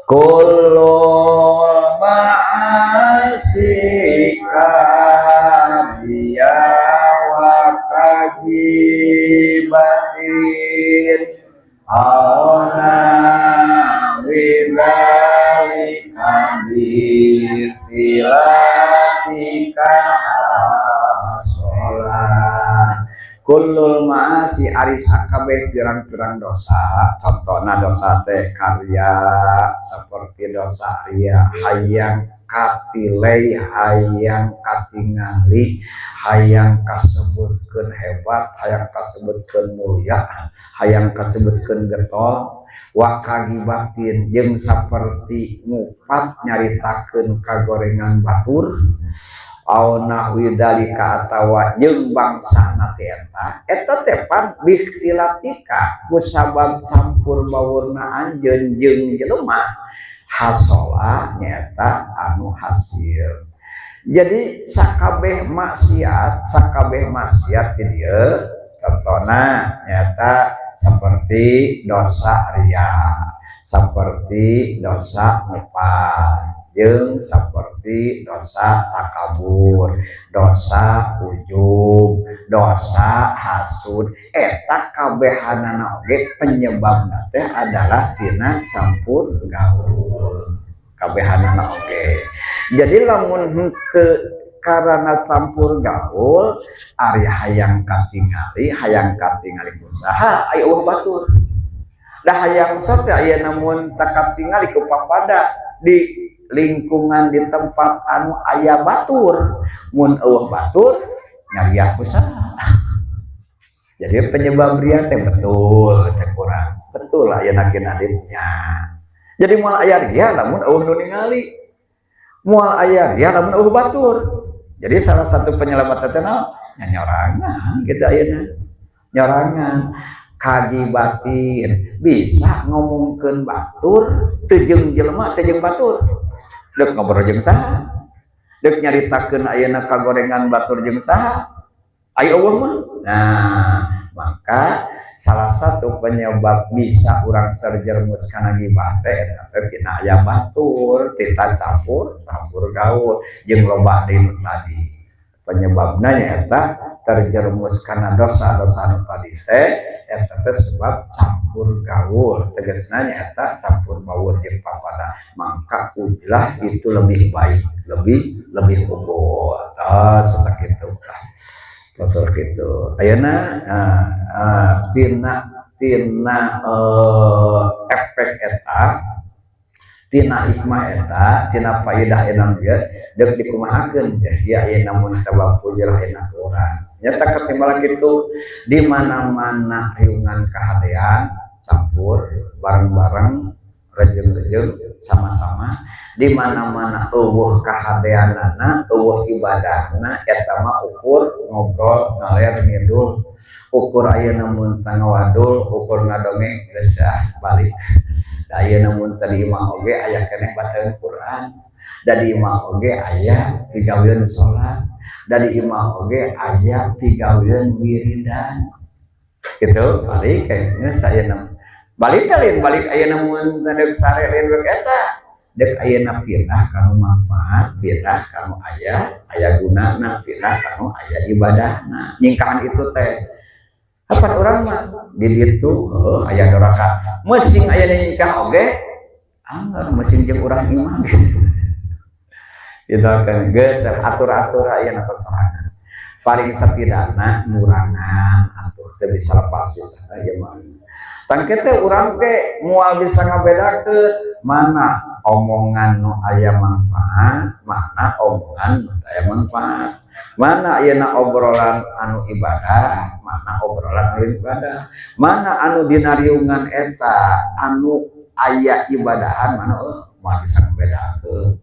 Kullul ma'asi karya wa kagibatin aw nahwi dzalika biikhtilatika sholat. Kullul ma'asi, ari sakabeh pirang-pirang dosa, contohna dosa teh karya, seperti dosa ria, hayang katilei, hayang katingali, hayang kasebutkeun hebat, hayang kasebutkeun mulia, hayang kasebutkeun getol, wa kagibatin, jeung saperti ngupat, nyaritakeun kagorengan batur, aw nahwi dzalika, atawa jeung bangsana teh eta, eta teh pan biikhtilatika, kusabab campur baurna anjeun jeung jelema, hasola, nyaeta anu hasil. Jadi sakabeh maksiat, sakabeh maksiat di dieu contohna nyaeta seperti dosa ria, seperti dosa ngupat, jeung seperti dosa takabur, dosa ujub, dosa hasud, eta kabehanana oge penyebabna teh adalah tina campur gaul kabehanana oge. Jadi lamun henteu karena campur gaul, ari hayang katingali, hayang katingali usaha aya euweuh batur dah, hayang sok teh aya, namun tak katingali ku papada di lingkungan, di tempat anu aya batur, mun euweuh batur nyariah usaha. Jadi penyebab ria teh betul cek urang, betul aya nakin aditnya. Jadi moal aya ria lamun euweuh nu ningali, moal aya ria lamun euweuh batur. Jadi salah satu penyelamat teh naon nya? Nyorangan gitu ayeuna, nyorangan. Kagibatin, bisa ngomongkeun batur teu jeung jelema, teu jeung batur. Dek ngobrol jeung saha, dek nyaritakeun ayeuna kagorengan batur jeung saha, ayo euweuh mah. Nah, maka salah satu penyebab bisa orang terjerumus kana gibah teh eta teh tina aya batur, tina campur campur gaul jeung loba deui nu tadi. Penyebabna nyaeta terjerumus kana dosa-dosa nu tadi teh eta teh sebab campur gaul, tegasna nyaeta campur baur jeung papada. Maka uzlah itu lebih baik, lebih lebih unggul. Ah, sakitu lah. Pasal gitu ayeuna tina tina efek eta, tina hikmah eta, tina faidah ayeuna dia deuk dikumahakeun teh dia ayeuna mun sabab uzlah enak urang nyata ketimbalan kitu. Di mana-mana riungan kahadean, campur bareng-bareng, rejeng-rejeng sama-sama. Di mana-mana euweuh kahadeanana, euweuh ibadahna, eta mah ukur ngobrol ngaler ngidul, ukur ayeuna mun ngawadul, ukur ngadongeng, geus ah balik. Da ayeuna mun tadi imah oge aya keneh bacaan Quran, da di imah oge aya pigaweun salat, da di imah oge aya pigaweun wiridan gitu, balik kayaknya saya balik lain balik. Ayeuna mun deuk sare lain rek eta, dek ayeuna pindah kanu manfaat, pindah kanu aya aya gunana, pindah kanu aya ibadahna. Nyingkahan itu teh apa, urang mah di ditu heuh aya doraka, meusing aya nyingkah oge anggar meusing jeung urang imah gitu kan. Geus atur-atur ayeuna sorangan, paling setidakna ngurangan atuh, teu bisa lepas bisa ieu mah. Tangke teh urang teh moal bisa ngabedakeun mana omongan nu aya manfaat, mana omongan nu aya manfaat, mana ayeuna obrolan anu ibadah, mana obrolan anu ibadah, mana anu dina riungan eta anu aya ibadahan, mana moal bisa ngabedakeun.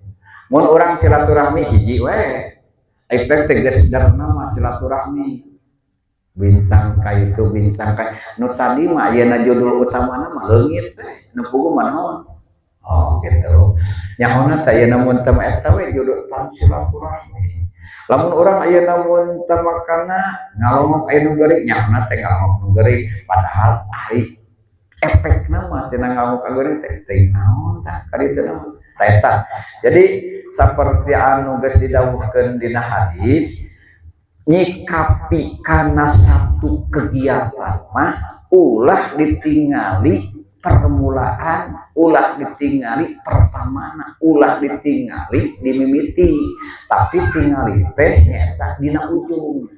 Mun urang silaturahmi hiji we, efek teh geus darna mah silaturahmi, bincang ka itu, bincang ka nu tadi mah, ayeuna judul utamana mah leungit teh, nu puguh mah naon. Oh gitu, nyaona teh ayeuna mun teu eta we judul pan silaturahmi. Lamun urang ayeuna mun teu makana ngalongok aya nu geuring, nyaona teh ngalongok nu geuring, padahal ari Efekna mah tina nganggo kagoreng teh teuing naon tah ka ditu mah. Tah eta. Jadi saperti anu geus didawuhkeun dina hadis, nyikapi kana satu kegiatan mah ulah ditingali permulaan, ulah ditingali pertamana, ulah ditingali dimimiti, tapi tingali teh nyaeta dina ujung.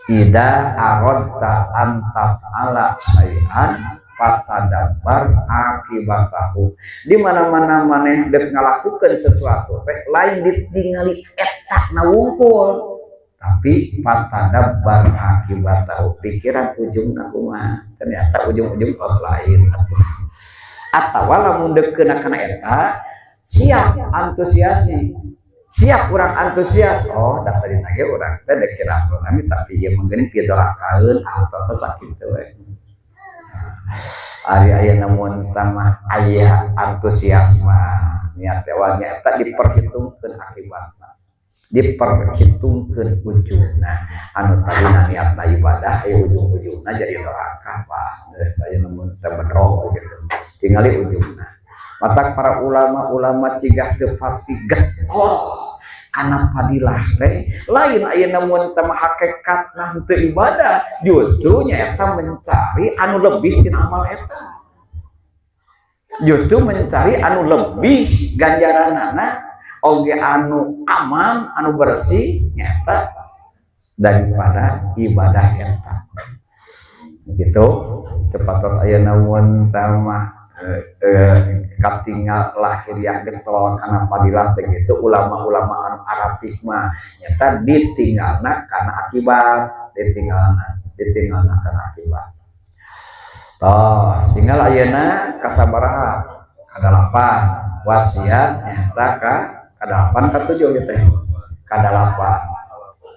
Ida aradta an taf'ala syai'an fatadabbar akibatahu. Di mana-mana maneh dek ngalakukeun sesuatu teh lain ditingali eta na wungkul, tapi fatadabbar akibatahu, pikiran ujungna kumaha. Ternyata ujung-ujung oh lain atuh. Atawa lamun deuk kana eta siap antusiasi, siap urang antusias, oh da tadi ge urang teh dek silaturahmi, tapi ieu mah geuning pidorakaeun atau sakitu we. Ari aya namun sama aya antusiasma niat teh eta diperhitungkeun akibatna, diperhitungkeun ujungna. Anu tadina niatna ibadah aya ujung-ujungna jadi doraka, Pak. Geus aya namun teh bedrog gitu, tingali ujungna. Matak para ulama-ulama cigah teu pati getol kana fadilah teh lain aya namun teh hakikatna henteu ibadah, justru nyaeta mencari anu lebih tina amal eta, justru mencari anu lebih ganjaranana oge anu aman anu bersih nyaeta daripada ibadah eta gitu. Cepatos aya namun sama katinggal lahiriah getol kana fadilah teh gitu. Ulama-ulama anu Arabik mah nyata ditinggalna kana akibat, ditinggalna kana akibat. Tos tinggal ayeuna kasabaraha? Kadalapan wasiat nyata ka kadalapan katujuh gitu teh kadalapan.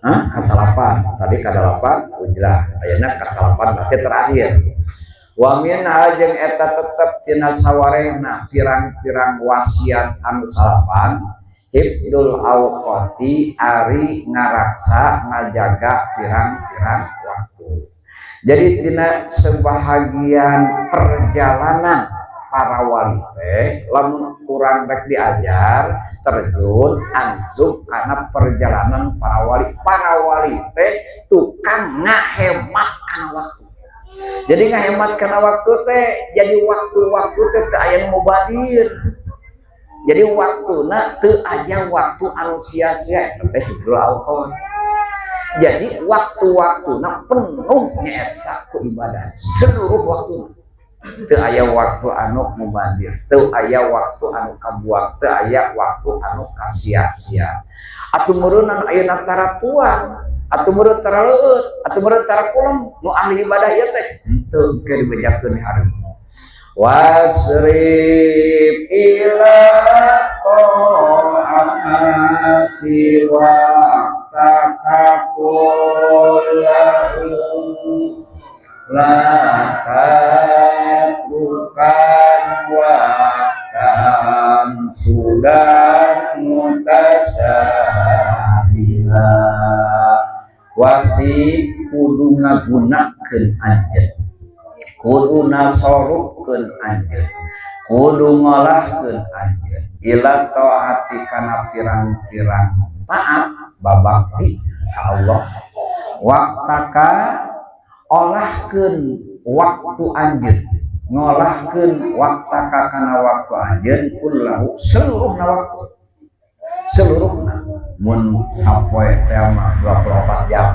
Hah? Kasalapan tadi, kadalapan ujlah, ayeuna kasalapan berarti terakhir. Wa min jeung eta tetep tina sawarehna pirang-pirang wasiat anu salapan, hifdzul awqati, ari ngaraksa ngajaga pirang-pirang waktu. Jadi tina sebahagian perjalanan para wali teh lamun kurang rek diajar terjun anjuk karena perjalanan para wali. Para wali teh tukang ngahemat kana waktu. Jadi ngahemat kana waktu teh, jadi waktu-waktu teh teu aya nu mubadir. Jadi waktuna teu aya waktu anu sia-sia, eta teh hifdzul awqat. Jadi waktu-waktuna penuh nyaeta ku ibadah, seluruh waktuna. Teu aya waktu anu mubadir, teu aya waktu anu kabuang, teu aya waktu anu kasia-sia. Atuh meureunnan ayeuna tara tuang, atuh meureun tara leueut, atuh meureun tara kulem nu ahli ibadah ieu teh henteu ke dibejakeun hareup. Wasrif ila ta'ati waqtaka kullahu la tatrukan waqtan sudah mutasahila. Wasi kudu ngagunakeun anjeun, kudu nasorupkeun anjeun, kudu ngolahkeun anjeun ila taati kana pirang-pirang taat babakti ka Allah. Waktaka olahkeun waktu anjeun, ngolahkeun waktaka kana waktu anjeun kullahu seluruhna waktu, seluruhna. Mun sapoe teh mah 24 jam.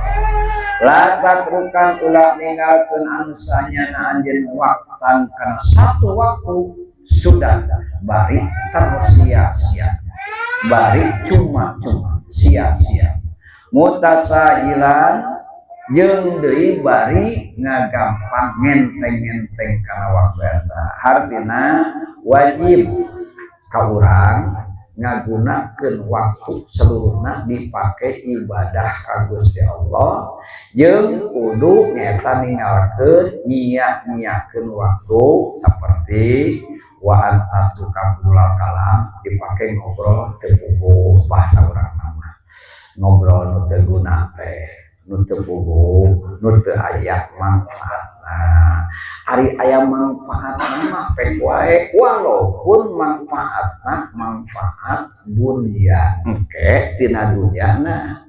La tatrukan ulah ninggalkeun anu sanyana anjeun waktan kana satu waktu sudah bari tersia-sia, bari cuma-cuma sia-sia, mutasahilan jeung deui bari ngagampang ngenteng-ngenteng kana waktu eta. Hartina wajib ka urang ngagunakeun waktu seluruhna dipake ibadah ka Gusti Allah, jeung kudu nyaeta ninggalkeun nyia-nyiakeun waktu seperti wa anta tukabulal kalam, dipake ngobrol teu puguh, bahasa urang mah ngobrol nu teu guna teh, nu teu puguh, nu teu aya manfaatna. manfaatna. Ari aya manfaatna mah pek wae walaupun manfaatna manfaat dunia engke tina dunyana.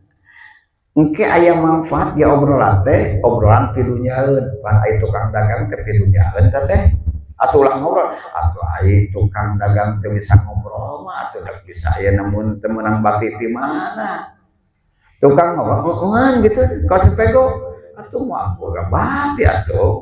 Engke aya manfaat ya obrolan teh obrolan pidunyaeun pan aya tukang dagang teh pidunyaeun teh atuh ulah ngobrol atuh aya tukang dagang teh bisa ngobrol mah atuh da bisa aya namun teu meunang bati ti mana. Tukang ngobrol gitu kaos pego atuh mah boga bati atuh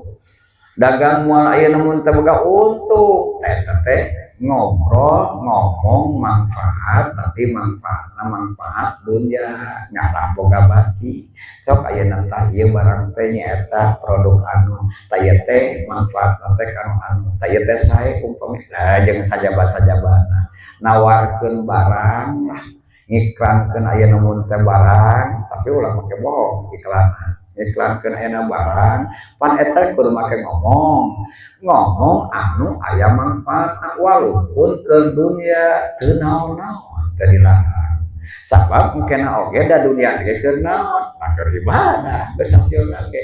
dagang moal aya namun teu boga untung eta teh ngobrol ngomong manfaat tapi manfaatna manfaat dunya ngarah boga bati sok ayeuna tah ieu barang teh nyaeta produk anu tah ieu teh manfaatna teh kanu anu tah ieu teh sae umpami lah jeung sajaba-sajabana nawarkeun barang lah ngiklankeun aya namun teh barang tapi ulah make bohong iklanna iklankeun aya barang pan eta kudu make ngomong ngomong anu aya manfaatna walaupun ke dunia teu naon-naon teu dilarang sabab engkena oge da dunia ge keur naon keur ibadah geus hasilna ge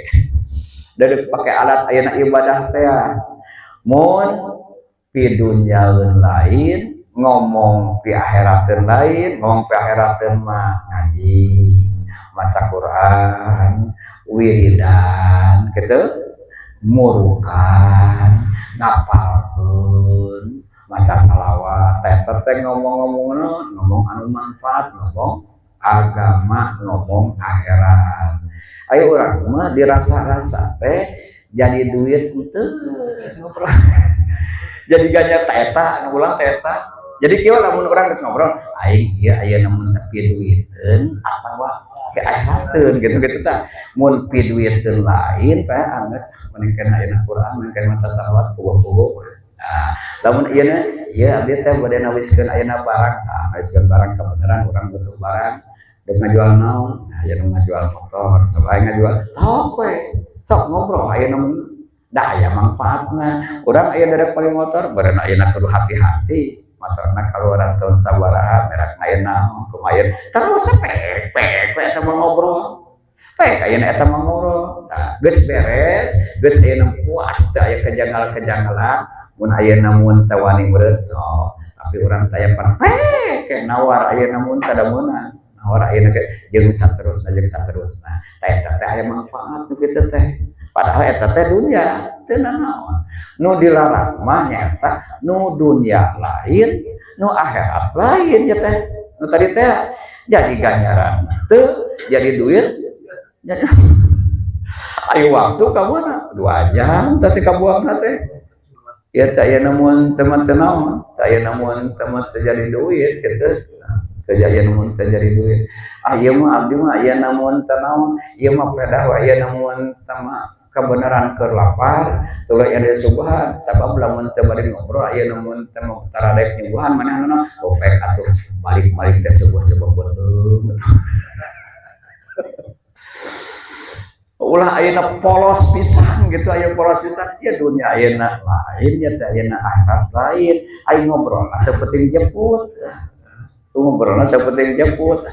dari pake alat ayeuna ibadah teh mun pidunyaeun lain ngomong pi akhirateun lain ngomong pi akhirateun mah ngaji maca Quran wiridan gitu murukan ngapalkeun maca salawat teh teh ngomong-ngomong ngomong anu manfaat ngomong agama ngomong akhirat ayo urang mah dirasa-rasa teh jadi duit henteu ngobrol jadi ganya teh ngulang teh jadi kieu lamun urang rek ngobrol aing ieu aya namun tapi duiteun atawa ke akhirateun gitu-gitu tah mun piduiteun lain teh anggeus mending kana ayeuna Quran mending kana maca salawat kubu-kubu nah lamun ieu ieu abdi teh bade nawiskeun ayeuna barang tah nawiskeun barang kebenaran urang butuh barang rek ngajual naon nah aya nu ngajual motor sabaraha ngajual tok we sok ngobrol ayeuna da aya manfaatna urang aya derek paling motor beureun ayeuna kudu hati-hati motorna kaluaran tahun sabaraha merek aya naon kumaha terus pek pek we eta mah ngobrol pek ayeuna eta mah ngobrol tah geus beres geus ayeuna puas teu aya kejanggal-kejanggalan mun ayeuna mun teu wani meureun sok tapi urang teh aya pan pek nawar ayeuna mun kada meunang nawar ayeuna ge jeung saterusna tah eta teh aya manfaat nu kitu teh padahal eta teh dunia teu nanaon nu dilarang mah nyaeta nu dunia lain nu akhirat lain ya teh nu tadi teh jadi ganjaran teu jadi duit jadi ayo waktu ka mana 2 jam tadi kabuangna teh ya teh aya namun teman teu naon teh aya namun teman teu jadi duit kitu teu aya namun teu jadi duit ah ieu mah abdi mah aya namun teu naon ieu mah pedah we aya namun teu mah kebenaran keur lapar tuluy aya subuhan sabab lamun teu bari ngobrol aya namun teu mau taradek nyubuhan manehna oh pek atuh balik-balik teh sebuah-sebuah beuteung ulah ayeuna polos pisan gitu aya polos pisan ya dunia ayeuna lain ya teh ayeuna akhirat lain aya ngobrol sapenting jemput ngobrolna sapenting jemput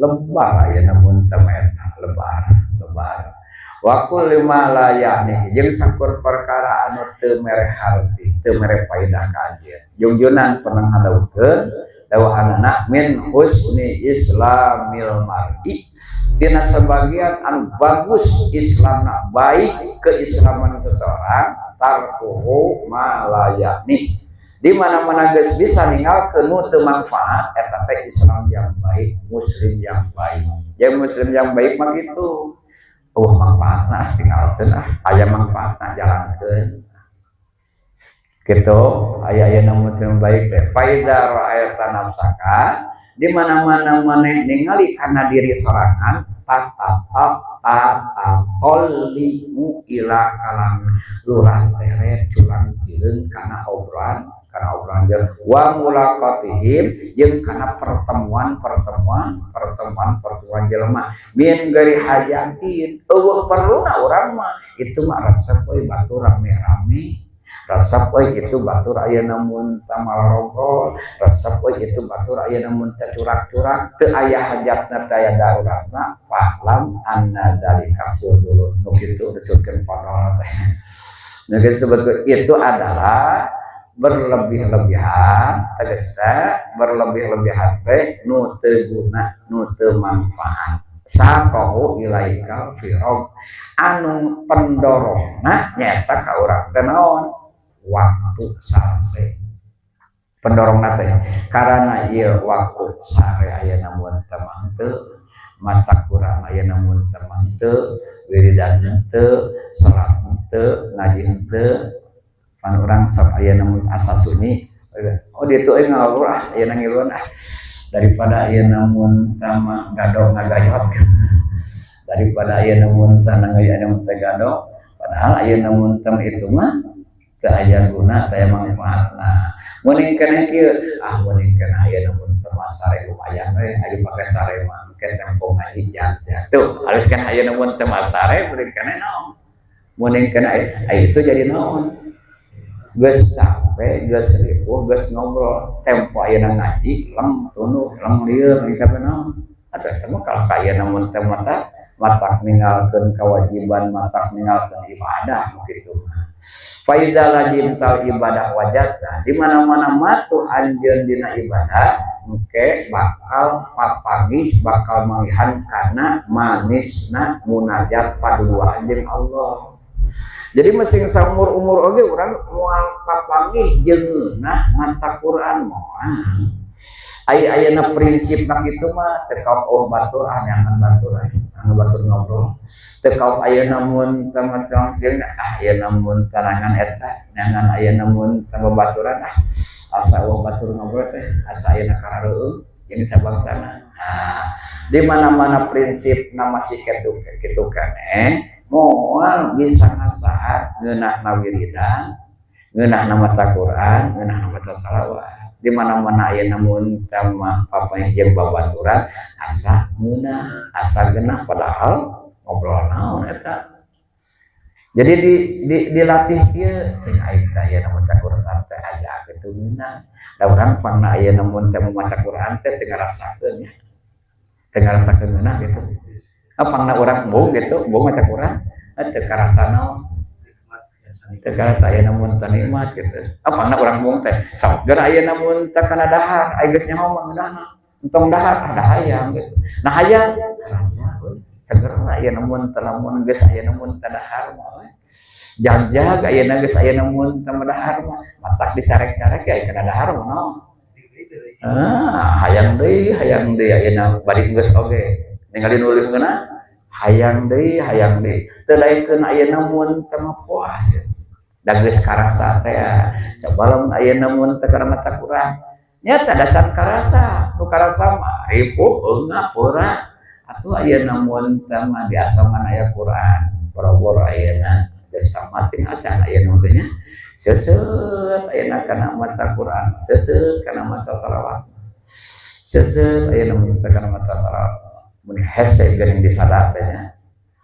lebar ayeuna mun teh eta lebar lebar wa kullu ma la ya'ni jeung sakur perkara anu teu mere harti teu mere faedah ka anjeun jungjunan pernah ngadawuhkeun dawuhanana min husni islamil mar'i tina sebagian anu bagus islamna baik keislaman seseorang tarkuhu ma la ya'ni di mana-mana geus bisa ninggalkeun nu teu manfaat eta teh Islam yang baik muslim yang baik yang muslim yang baik mah kitu oh manfaatna tinggalkeun ah aya manfaatna jalankeun kitu aya aya nu teu baik teh faida ra'aita nafsaka di mana-mana maneh ningali kana diri sorangan tatatolimu ila kalang lurah tere culang cileung kana obrolan jeung wa mulaqatihim jeung kana pertemuan jelema min gari hajatin eueuh perluna urang mah itu mah resep we batur rame-rame Resep euy itu batur ayeuna mun teh malarogol, resep euy itu batur ayeuna mun teh curak-curak, teu aya hajatna teu aya daruratna, fa'lam anna dzalika fudulun. Nu kitu disebutkeun fadol teh. Nah, disebutkeun itu adalah berlebih-lebihan, tegasna berlebih-lebihan teh nu teu guna, nu teu manfaat. Saqahu ilaikal firog anu pendorongna nyaeta ka urang teh naon? Waktu sare. Pendorongna teh karena ieu waktu sare ayeuna mun teu mah teu, maca Quran ayeuna mun teu mah teu, wiridan teu, salat teu, ngaji teu. Pan urang sok ayeuna mun asa sunyi, oh dia tuh ngobrol ah ayeuna ngiluan ah daripada ayeuna mun teu mah gado ngagayot. Daripada ayeuna mun teu ngagayot mun teu gado, padahal ayeuna mun teu itu mah teu aya guna, teu aya manfaatna. Meuning keneh kieu, ah meuning keneh ayeuna mun teu mah sare lumayan we, aya pake sare mah engke tempo ngaji jam ya. Tuh, halus keneh ayeuna mun teu mah sare meuning keneh naon? Meuning keneh aya itu jadi naon? Geus capek, geus ripuh, geus ngobrol, tempo ayeuna ngaji leng tunduh, leng lieur meuning capek naon? Atuh eta mah kalah ka ayeuna mun teu mah matak ninggalkeun kewajiban, matak ninggalkeun ibadah kitu mah. Faida lajim tal ibadah wajadta di mana-mana matuh anjeun dina ibadah engke bakal papanggih bakal manggihan kana manisna munajat padua jeung Allah. Jadi masing saumur-umur oge urang moal papanggih jeung ngeunah maca Quran moal. Aya ayeuna prinsipna kitu mah teu kaop eueuh batur ah nyangan batur anu batur ngobrol. Teu kaop ayeuna mun teu maca jeung ah ayeuna mun tarangan eta nyangan ayeuna mun teu babaturan ah asa eueuh batur ngobrol teh asa ayeuna karareueuh jeung sabangsana. Nah, di mana-mana prinsipna masih kitu kitu keneh moal bisa ngasaat ngeunahna wiridan, ngeunahna maca Quran, ngeunahna maca salawat. Di mana-mana ayeuna mun teu mah papayah jeung babaturan asa ngeunah, asa genah padahal ngobrol naon eta. Jadi dilatih kieu teh aing teh ayeuna maca Quran teh aya kitu ngeunah. Da urang pangna ayeuna mun teh maca Quran teh teu ngarasakeun nya. Teu ngarasakeun ngeunah gitu. Pangna urang embung gitu, embung maca Quran teu karasa naon. Teu karasa ayeuna mun teu nikmat gitu. Pangna urang embung teh sok geura ayeuna mun teu kana dahar, aya geus nyaho mah ngeunahna. Entong dahar, ada hayang gitu. Nah hayang karasa we. Seger ayeuna mun teu lamun geus ayeuna mun teu dahar mah we. Jag-jag ayeuna geus ayeuna mun teu dahar mah matak dicarek-carek ya kana dahar mah naon. Ah, hayang deui ayeuna bari geus oge. Ningali nu leuwih ngeunah hayang deui teu daekeun ayeuna mun teu mah puas. Da geus karasa teh coba lamun ayeuna mun teu kana maca Quran nya teh da can karasa, nu karasa mah ripuh eungap peurah. Atuh ayeuna mun teu mah diasongan aya Quran, boro-boro ayeuna geus tamat tinggal can ayeuna teh nya. Seuseut ayeuna kana maca Quran, seuseut kana maca salawat. Seuseut ayeuna mun teu kana maca salawat. Mun hese geuning disada teh nya.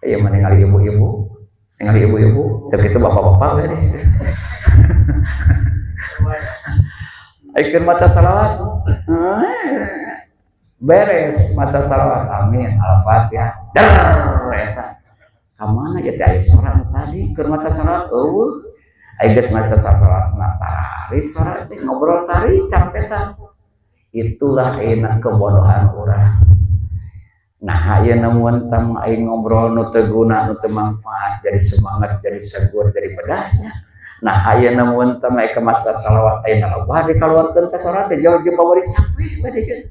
Ieu mah ningali ibu-ibu, ningali ibu-ibu, teu kitu bapak-bapak we deh. Aikeun maca salawat. Beres maca salawat, amin, al-Fatihah. Der eta. Ka mana ieu teh aya sora nu tadi keur maca salawat eueuh. Aya geus maca salawat mah tarik sora teh ngobrol tarik campetan. Itulah enak kebodohan urang. Nah, ayeuna mun teh aing ngobrol nu teu guna, nu teu manfaat, jadi semangat, jadi segur, jadi bedasnya. Nah, ayeuna mun teh aya maca salawat ayeuna loba dikaluarkeun teh sora teh jauh jeung babari capek we deui.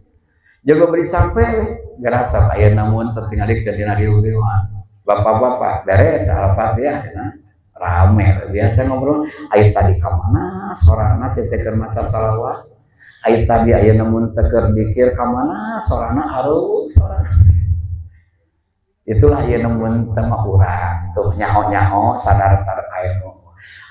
Jeung babari capek we. Gerasa ayeuna mun teh tingalikeun dina riung-riungan. Bapak-bapak beres Al-Fatihah nah, rame biasa ngobrol aya tadi ka mana sorana teh teh keur maca salawat. Aya tadi ayeuna mun teh keur dikir ka mana sorana harum sorana. Itulah ayeuna mun teh mah urang tuh nyaho-nyaho sadar-sadar aya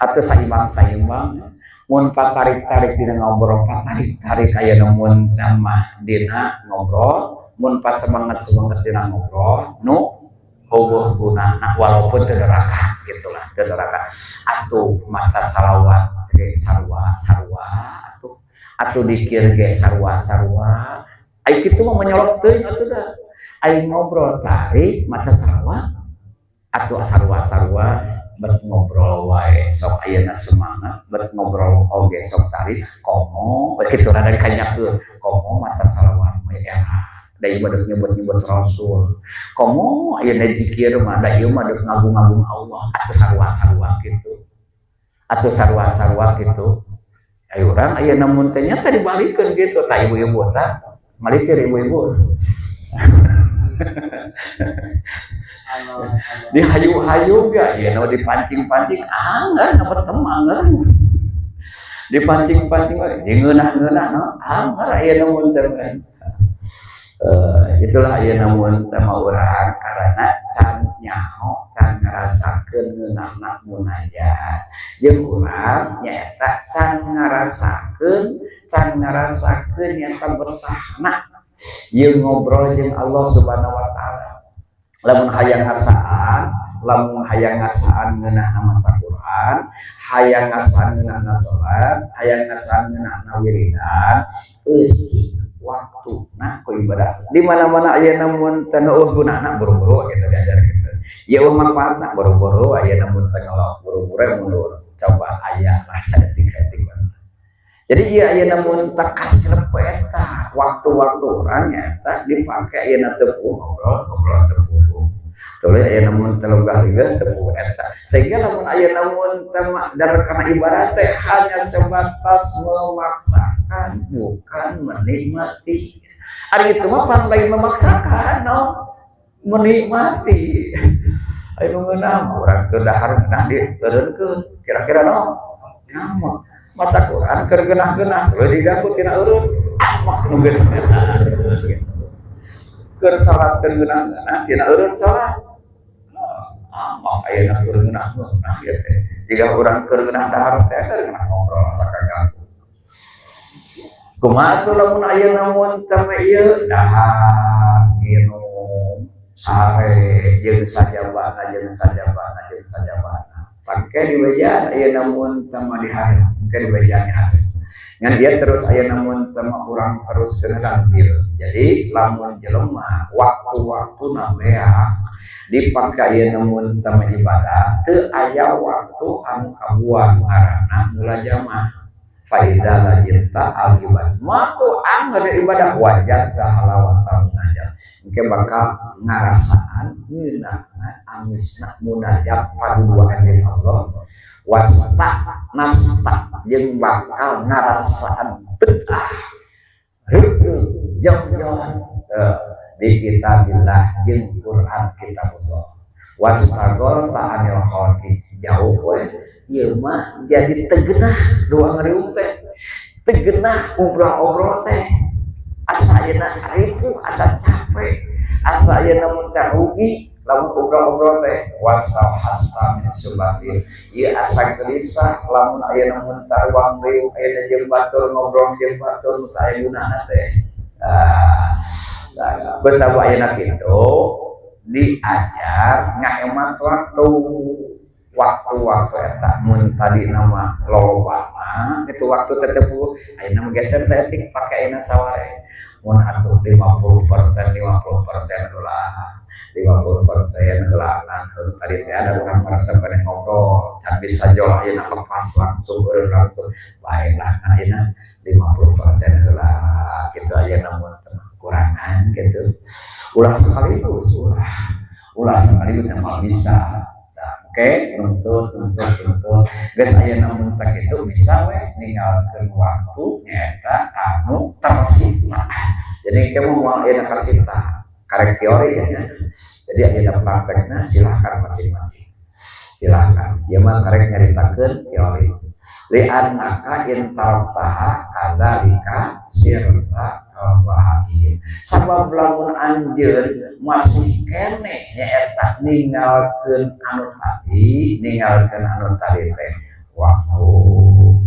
atau saimbang-saimbang mun patarik-tarik dina ngobrol patarik-tarik ayeuna mun teh mah dina ngobrol mun pas semangat-semangat dina ngobrol nu Euweuh gunana walaupun teu neraka gitulah, teu neraka. Atuh maca salawat ge sarua sarua, atuh atuh dikir ge sarua sarua. Ai kitu mah menyolok teuing atuh da. Ai ngobrol tarik maca salawat atuh sarua sarua, bet ngobrol wae sok ayeuna semangat, bet ngobrol oge sok tarik komo we kitu rada dikanyakeun. Komo maca salawat we era da ieu mah deuk nyebut-nyebut rasul, komo ayeuna zikir mah da ieu mah deuk ngagung-ngagung Allah, atuh sarua-sarua kitu, atuh sarua-sarua kitu. Ayo urang ayeuna mun teh nya teh dibalikeun kitu tah, ibu-ibu tah malikir, ibu-ibu dihayu-hayu gak ya, no, dipancing-pancing anggar ngabetem, anggar dipancing-pancing di ngeunah-ngeunah, no, anggar aya mun teh. Itulah aya namun tema urang karena can nyaho, can ngarasakeun ngeunahna munajat, jeung urang nyaeta can ngarasakeun nyaeta betahna ieu ngobrol jeung Allah Subhanahu wa taala. Lamun hayang ngasaan ngeunahna maca Quran, hayang ngasaan ngeunahna salat, hayang ngasaan ngeunahna wiridan, eusi waktu nah ku ibadah. Di mana-mana aya namun teu euweuh gunana, buru-buru gitu diajar gitu ya, euweuh manfaatna, buru-buru aya namun teu ngelok, buru-buru mundur. Coba aya lah saeutik-saeutik. Jadi iya, aya namun teu kasrep eta waktu-waktu urang nyata dipake ayeuna teu ngobrol ngobrol teu puguh. Tuluy aya namun teu legah teu puguh eta, sehingga lamun aya namun teu dar kana ibadah teh hanya sebatas memaksakan, bukan menikmati. Ari itu mah pan lain memaksakan, no, menikmati. Ayo nu ngeunah mah urang keur dahar ngeunah dieureunkeun kira-kira, no, nyaman. Maca Quran keur geunah-geunah tuluy diganggu tina eureun, amak nu geus-geusan gitu. Keur salat keur geunah-geunah tina eureun salat, amak. Ayeuna keur geunah-geunah ieu teh, jiga urang keur geunah dahar teh, keur geunah ngobrol asa kaganggu. Kumaha atuh lamun ayeuna mun teh ieu dahar, minum, sare jeung sajabana, jeung sajabana, jeung sajabana, pake dibejaan ayeuna mun teh mah dihareup, engke dibejaan dihareup. Ngan dia terus ayeuna mun teh mah urang terus kena ambil. Jadi lamun jelema waktu-waktuna beak dipake ayeuna mun teh mah ibadah, teu aya waktu anu kabuang, ngaranna mulajamah. Faida lajinta al ibadah matu anggar ibadah wajah halawata munajat, engke bakal ngarasaan ngeunahna amisna munajat paduaan jeung Allah. Wasta nasta jeung bakal ngarasaan betah heueuh jauh-jauhan di kitabillah jeung Quran kitabullah. Wastagol ta'anil khalqi, jauh we ieu mah, jadi tegenah ruang riung teh, tegenah obrol-obrol teh, asa ayeuna ripuh, asa capek, asa ayeuna mun teh rugi lamun obrol-obrol teh. Wasal hasta min subatil, ieu asa gelisah lamun ayeuna mun teh ruang riung ayeuna jeung batur, ngobrol jeung batur nu teu aya gunana teh. Nah, bersama ayeuna kitu diajar ngahemat waktu. Waktu-waktu eta mun tadi nama lolobana itu waktu tetepu, ayeuna geser saeutik, pake ayeuna saware mun atuh 50%, 50% heula, 50% heula. Tadi teh ada orang merasa pada ngobrol can bisa jol, ayeuna lepas langsung, eureun langsung, baiklah kan ayeuna 50% heula gitu. Ayeuna mun kurangan gitu, ulah sekaligus, ulah ulah sekaligus yang bisa. Oke, nuntut, nuntut, nuntut. Geus ayeuna mun teh kitu bisa we ninggalkeun waktu nyaeta anu tersita. Jadi kamu mau ayeuna kasita, karek teori ya. Jadi ayeuna praktekna silahkan masing-masing. Silahkan. Ieu mah karek nyaritakeun teori. Li annaka in taraktaha kadzalika sirta kalbahaim. Sabab lamun anjeun masih keneh nyaeta ninggalkeun anu tadi, ninggalkeun anu tadi teh waktu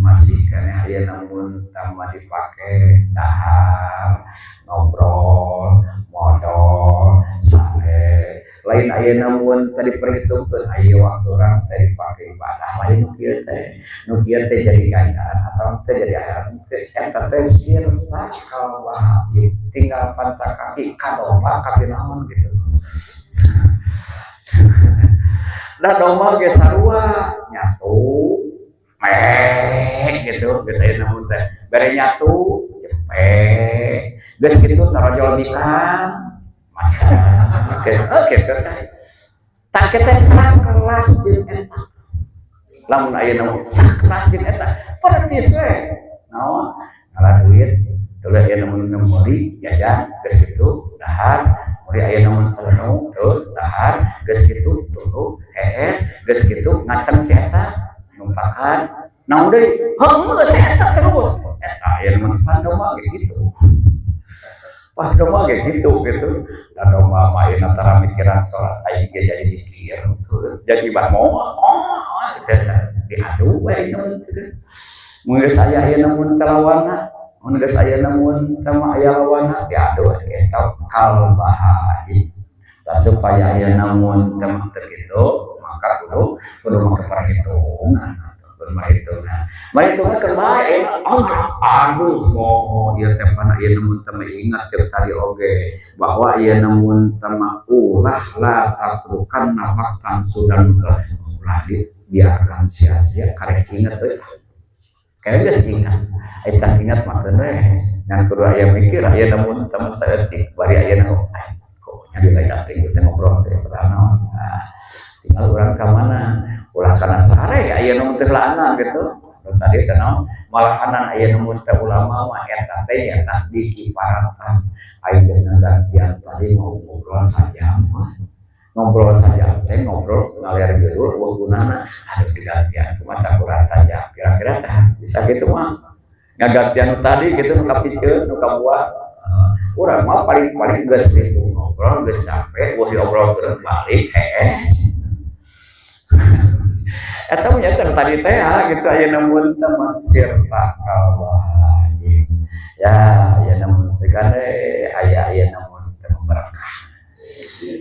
masih keneh ayeuna mun tambah dipake dahar, ngobrol, modol, sare, lain. Lain ayeuna mun tadi perhitungkeun aya waktu urang teh dipake ibadah, lain nu kieu teh. Nu kieu teh jadi ganjaran atau teh jadi akhirat teh eta teh sirta kalbahaim, tinggal panca kaki ka domba ka naon gitu. Da domba ge sarua nyatu mek gitu geus aya namun teh bere nyatu jempe geus kitu tarojol bikang macan gitu teh tak kita sakelas jeung eta. Lamun aya namun sakelas jeung eta percis we naon ngalah duit tuluy aya namun meuli jajan geus kitu dahar, meuli aya namun salenu terus dahar geus kitu tuluy hees geus kitu ngaceng si eta numpakan naon deui heuh geus eta terus eta aya namun pan domba ge kitu, pan domba ge kitu gitu. Da domba mah ayeuna tara mikiran salat, aing ge jadi mikir jadi bah moal oh gitu diadu we ayeuna teh. Mun geus aya ayeuna mun teh lawanna, mun geus aya namun teh mah aya lawanna diadu eta kalbahaim. Tah supaya aya namun teh mah teu kitu maka kudu kudu make perhitungan, kudu perhitungan, perhitungan keur bae. Aduh, moho ieu teh pana ieu namun teh ingat ceuk tadi oge bahwa ieu namun teh mah ulah la tatrukanna waqtan sudan, ulah dibiarkan sia-sia. Karek inget euy, kayak geus ingat eta ingat mah keun we ngan kudu aya mikir aya namun teh mah saeutik bari aya kok nya lain teh teh ngobrol teh padahal naon. Nah, tinggal urang ka mana ulah kana sare aya nu teh laana gitu. Nu tadi teh naon malahanan aya nu teh ulama mah eta teh eta dikiparatan aya dengan gantian tadi mau ngobrol sajam mah ngobrol saja teh ngobrol ngalir ngidul euweuh gunana. Aduh, digantian kumaha cakuran saja kira-kira teh bisa gitu mah ngagantian nu tadi gitu nu kapiceun nu kabuat. Urang mah paling-paling geus gitu ngobrol geus capek euweuh diobrolkeun balik hees eta mah nya tadi teh gitu. Aya namun teh mah sirta kalbahaim ya, aya namun teh gande aya aya namun teh berkah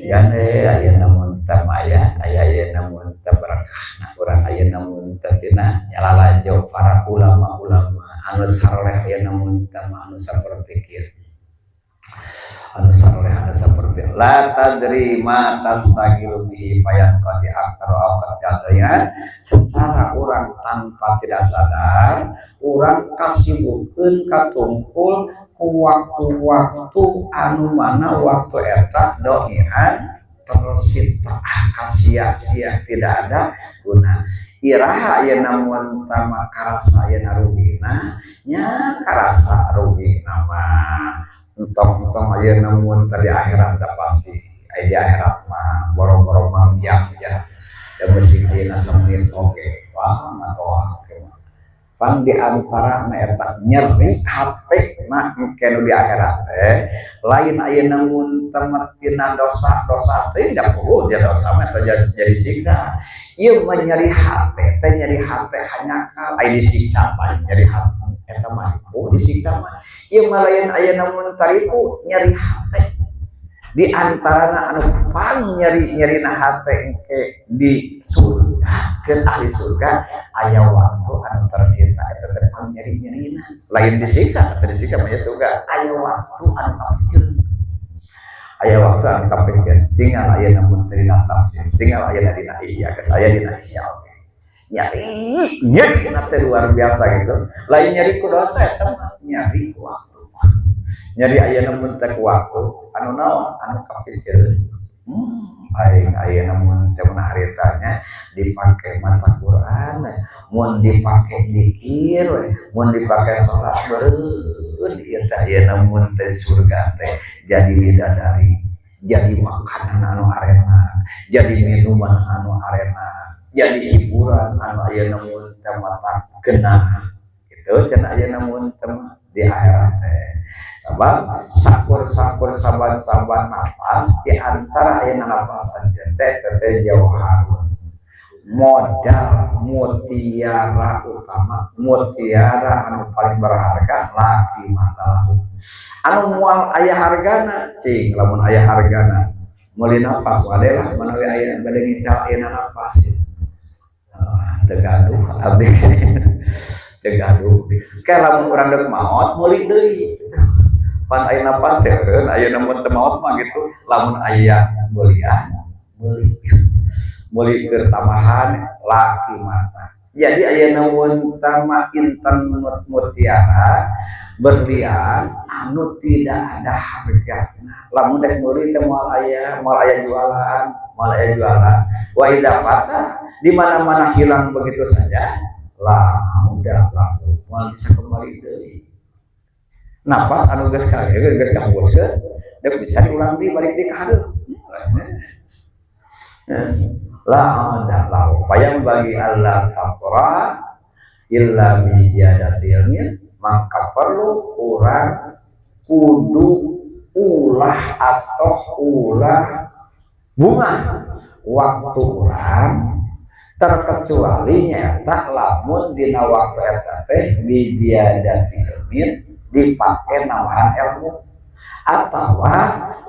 gande aya namun teh aya aya aya namun teh berkah. Nah, urang aya namun teh tina nyalalajo para ulama-ulama anu saroleh aya namun teh anu saperti kieu, anu saroleh anu saperti la tadri ma tastagilu bihi fayanqadi aktaru awqat kadaya. Secara orang tanpa tidak sadar orang kasibukeun katungkul ku waktu-waktu anu mana waktu eta doian tersita kasia-sia tidak ada guna. Iraha aya namun tama karasa aya rugina nya, karasa rugi nama entong-entong aya namun tadi akhirat dah pasti aya di akhirat mah boro-boro mangjam ya da mesti ayeuna samenit oge wah ngadoa pan di antara na eta nyeri hate na engke nu di akhirat teh lain aya namun temet tina dosa-dosa teh da perlu dia dosa mah teh jadi siksa. Ieu mah nyeri hate teh nyeri hate hanya aya disiksa mah nyeri hate eta mah oh disiksa mah ieu mah lain aya namun taripu nyeri hate. Di antarana anu pang nyeri nyerina hate engke di surga ke ahli surga aya waktu anu tersita eta teh pang nyeri nyerina lain disiksa atau disiksa mah surga aya waktu anu kapiceun, aya waktu anu kapiceun. Tinggal aya namun teh dina tafsir, tinggal aya dina ihya geus aya dina ihya oge nyeri nyeri teh luar biasa gitu. Lain nyeri ku dosa eta mah nyeri ku waktu, nyeri aya namun teh ku waktu anu naon anu kapiceun. Aing aya namun teh mun haritanya dipake mata Quran, mun dipake zikir, mun dipake salat beureun ieu teh aya namun teh surga teh jadi bidadari, jadi makanan anu arenak, jadi minuman anu arenak, jadi hiburan anu aya namun teh mata genah gitu cenah aya namun teh di akhirat teh. Sabab sakur-sakur saban-saban nafas di antara aya nafas anjeun teh teh jauharun modal mutiara utama, mutiara anu paling berharga laki mata lahu anu moal aya hargana cing lamun aya hargana Meuli napas wade lah manawi aya bade ngical ayeuna napas. Teu gaduh abdi. Teu gaduh. Kayak lamun urang deuk maot meuli deui. Pan aya napas teh eureun ayeuna mun teu maot mah gitu. Lamun aya beulian meuli. Meuli keur tambahan laki mata. Jadi ayeuna mun tama intan mutiara berlian anu tidak ada hargana. Lamun dek meuli teh moal aya, moal aya jualan, moal aya jualan. Wa idza fata, di mana-mana hilang begitu saja, lah udah laku, moal bisa kembali deui. Napas anu geus ka geus kahembuskeun, dek bisa diulang deui balik deui ka hareup. La ada lahu fayanbaghi alla tafra illa bi ziyadati ilmin, maka perlu urang kudu ulah atau ulah bunga waktu urang terkecuali nyata lamun dina waktu eta teh bi ziyadati ilmin dipake nambahan ilmu atau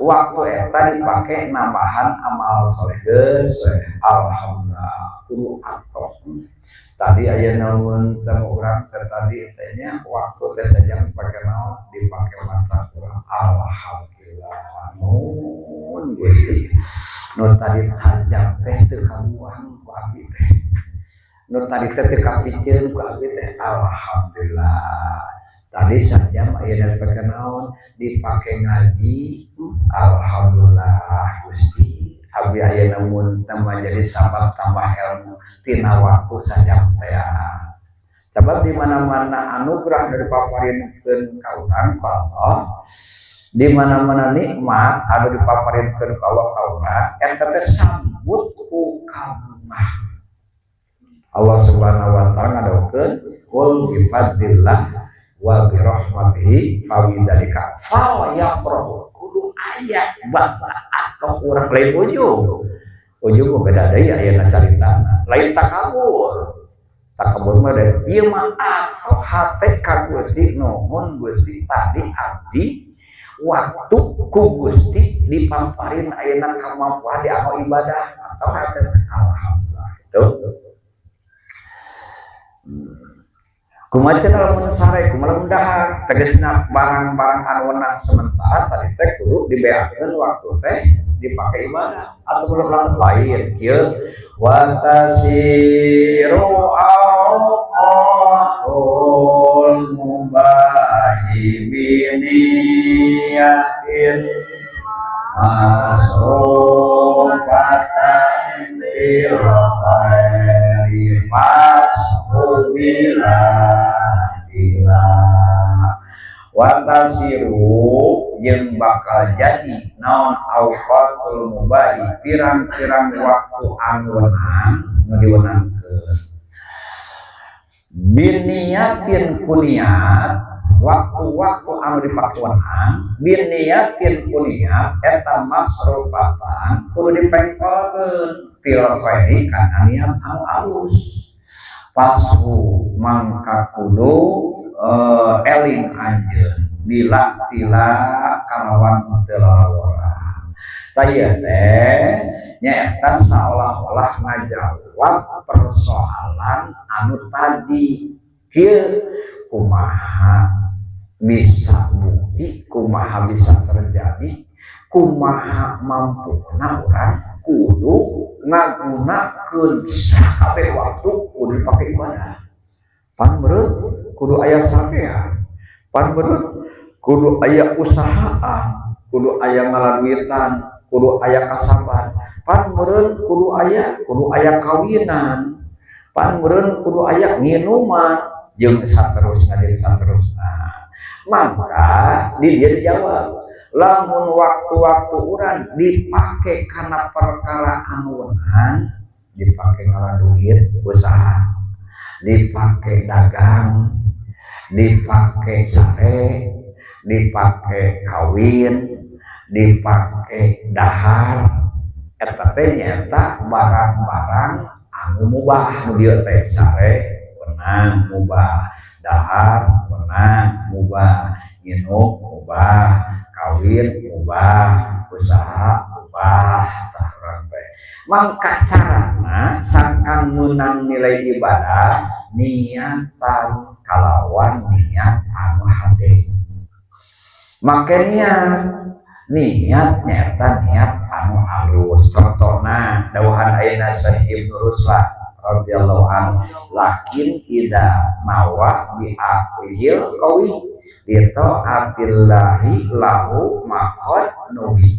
waktu eta dipake nambahan amal soleh. Geus alhamdulillah kudu atoh tadi aya naon temu urang teh tadi teh nya waktu teh sajam dipake naon dipake mata urang alhamdulillah nuhun Gusti nu tadi sajam teh teu kabuang ku abdi teh nu tadi teh teu kapiceun ku abdi teh alhamdulillah tadi sajam ayeuna dipake naon dipake ngaji alhamdulillah Gusti abdi ayeuna mun tambah jadi sabab tambah ilmu tina waktu sajam teh. Sebab di mana-mana anugerah dari paparinkeun ka urang ka Allah, di mana-mana nikmat anu dipaparinkeun ka Allah ka urang eta teh sambut ku kabungah. Allah Subhanahu wa taala ngadawuhkeun qul bi fadlillah wa bi rahmatihi fa bidzalika falyafrahu, kudu aya bapak atau urang lain ujung ujung mah beda deui ayeuna caritana lain takabur takabur mah da ieu mah atau hate ka Gusti nuhun Gusti tadi abdi waktu ku Gusti dipaparin ayeuna kemampuan di amal ibadah atau hate alhamdulillah gitu. Kumaha cenah lamun sare kumaha lamun dahar tegasna barang-barang anu wenang sementara tadi teh kudu dibeakeun waktu teh dipake ibadah atau belum lain kieu wa tasiru awqatul mubahi biniyatin masrufatan bil khairi fasubila ila watasiru jeung bakal jadi naon awqatul mubahi pirang-pirang waktu anu wenang nu diwenangkeun biniyatin kuniat waktu-waktu anu dipake wenang biniyatin kuniat eta masrufatan kudu dipengkolkeun fil khairi kana niat anu alus pashu mangka kudu eling anjeun bila tila kalawan teu lalawora. Tah teh nyaeta seolah-olah ngajawab persoalan anu tadi kieu kumaha bisa bukti kumaha bisa terjadi kumaha mampuna urang kudu ngagunakeun sakabeh waktu kudu dipake ibadah. Pan meureun kudu aya sakean, pan meureun kudu aya usahaan, kudu aya ngaladuitan, kudu aya kasaban, pan meureun kudu aya kawinan, pan meureun kudu aya nginuman jeung saterusna jeung saterusna. Maka di dia dijawab lamun waktu-waktu urang dipake kana perkara anu wenang, dipake ngaladuit usaha, dipake dagang, dipake sare, dipake kawin, dipake dahar, eta teh nyaeta barang-barang anu mubah. Nu dieu teh sare wenang mubah, dahar wenang mubah, nginum mubah, kawin mubah, usaha mubah. Wah, tah urang teh. Mangka carana sangkan meunang nilai ibadah niatan kalawan niat anu hade. Make niat, niat nyata niat anu halus. Contohna dawuhan ayeuna Syekh Ibnu Ruslan radhiyallahu anhu, lakin idza nawa bi aqlihil qawi li ta'atillahi lahu maqad nuwi.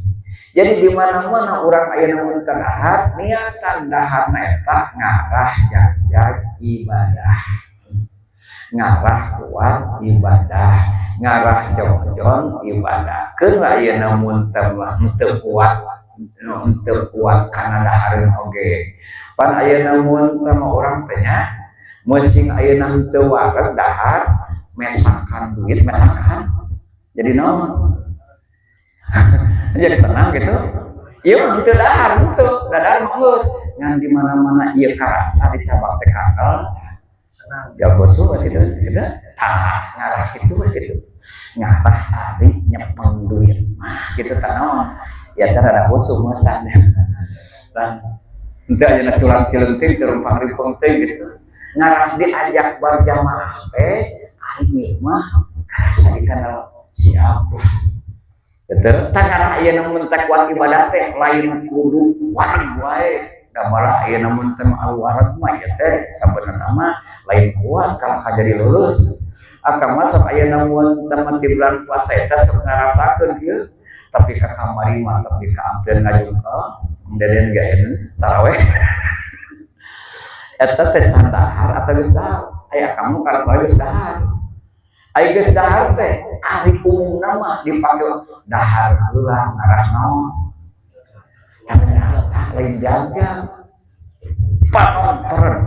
Jadi di mana-mana orang ayeuna mun dahar, niatan daharna eta ngarah jagjag ibadah, ngarah kuat ibadah, ngarah jongjon ibadah. Keun ayeuna mun teu henteu kuat, henteu kuat kana dahareun oge. Pan ayeuna mun teh urang teh nya musing ayeuna henteu wareg dahar, mesakan duit, mesakan jadi naon? Jadi tenang gitu. Ieu mah henteu dahar, henteu dahar mah geus ngan di mana-mana ieu karasa dicabak teh kandel jago gitu gitu. Ah, ngarah kitu we gitu, ngarah ari nyepeng duit mah gitu tah naon ya teh rada khusyuk mesan dan henteu ayeuna culang cileungting teu rumpang rimpeng teh gitu. Ngarah diajak berjamaah teh ari ieu mah karasa dikenal siap lah gitu. Tah ngarah ayeuna mun teh kuat ibadah teh lain kudu wareg wae da, malah ayeuna mun teh wareg mah ieu teh sabenerna mah lain kuat kalah ka jadi lulus. Akang mah sok ayeuna mun teh di bulan puasa eta sok ngarasakeun kieu, tapi ka kamari mah tapi ka ampeun ngajungkel Deden ge taraweh eta teh can dahar atau geus dahar? Aya kamu karasa geus dahar. Aya geus dahar teh ari umumna mah dipake dahar heula ngarah naon? Ternyata lain jam-jam panon peren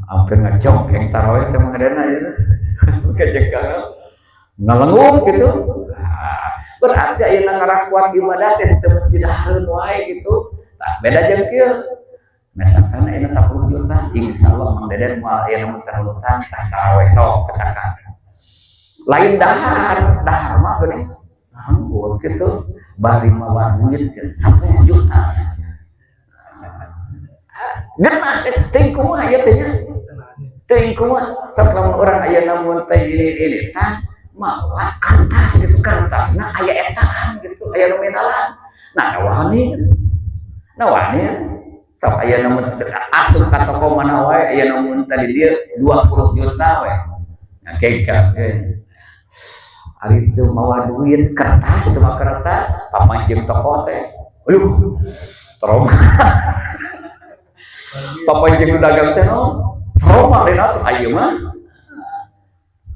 hampir ngejongkeng taraweh teh mah ngadana ya kejengkang ngalengung gitu. Nah, berarti ayeuna ngarah kuat ibadah teh teu mesti dahareun wae gitu. Tah, beda jeung kieu, misalkan ayeuna 10 juta, insyaallah Mang Deden moal aya nu utang. Tah, taraweh sok katakan lain dahar, dahar mah geuning nganggur gitu bari mawa duit 10 juta genah teuing kumaha ieu teh nya, teuing kumaha. Sok lamun urang ayeuna mun teh ini tah mawa kertas gitu, kertasna aya etaan gitu, aya nominalan. Nah, wani, nah wani sok aya mun asup ka toko mana wae aya mun tadi dia 20 juta we. Nah, keka ari teu mawa duit kertas, cuma kertas, papanjing toko teh aduh trauma, papanjing nu dagang teh no trauma lain atuh ayeuna mah,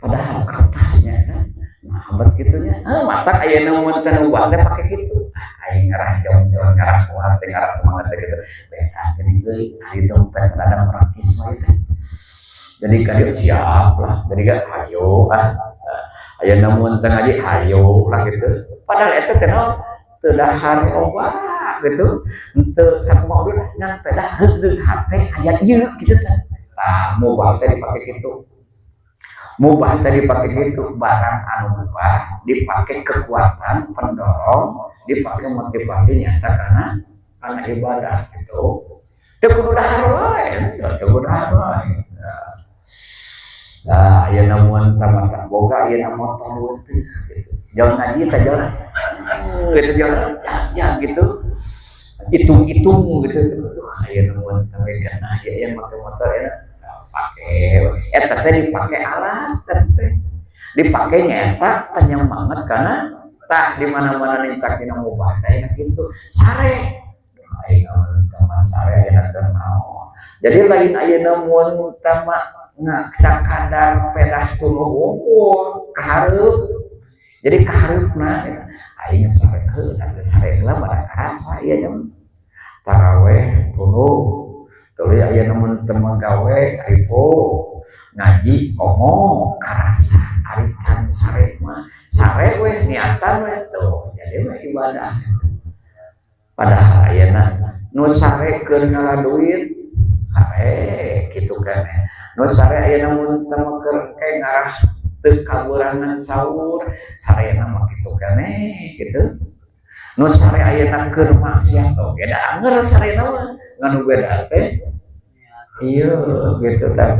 padahal kertasnya kan. Nah, abad gitunya ah matak aya nu mun teh ubah teh pake kitu. Aing ngarah jauh-jauh, ngarah kuat teh, ngarah semangat teh gitu. Beda geuning deui ari dompet rada merakis mah teh. Jadi kadieu siap lah, jadi gak hayo ah aya mun teh ngaji hayo lah gitu. Padahal eta teh naon, teu dahar loba gitu, henteu sakumaha udah ngan pedah reugreug hate aya ieu gitu teh. Tah, mubah teh dipake kitu, mubah teh dipake kitu. Barang anu mubah dipake kekuatan pendorong, dipake motivasi nyata karena ibadah gitu. Teu kudu dahar wae, teu kudu dahar wae. Nah, ayeuna mun tamatan boga ayeuna motor leutik gitu. Jalan ngaji teh jalan gitu, jalan ya, ya gitu. Hitung-hitung gitu. Duh, ayeuna mun teh genah ya ya make motor ya pake. Eta teh dipake alat teh. Dipake nyata penyemangat karena tah di mana-mana nincak dina mubah teh enak gitu. Sare. Ayeuna mun teh sare ayeuna keur naon. Jadi lain ayeuna mun teh mah sakadar pedah tuluh wungkul kahareup. Jadi kahareupna aing sare heuh da sare heula mah karasa ieu jam taraweh tuluh tuluy aya mun teu gawe ripo ngaji komo karasa. Ari can sare mah sare weh niatan weh tuh jadi weh ibadah. Padahal ayeuna nu sare keur ngala duit sare kitu keneh, nu sare ayeuna mun teu keur ke ngarah teu kaburangan sahur sarena mah kitu keneh gitu. Nu sare ayeuna keur maksiat oge da anger sarena mah, ngan nu beda teh iya gitu tah.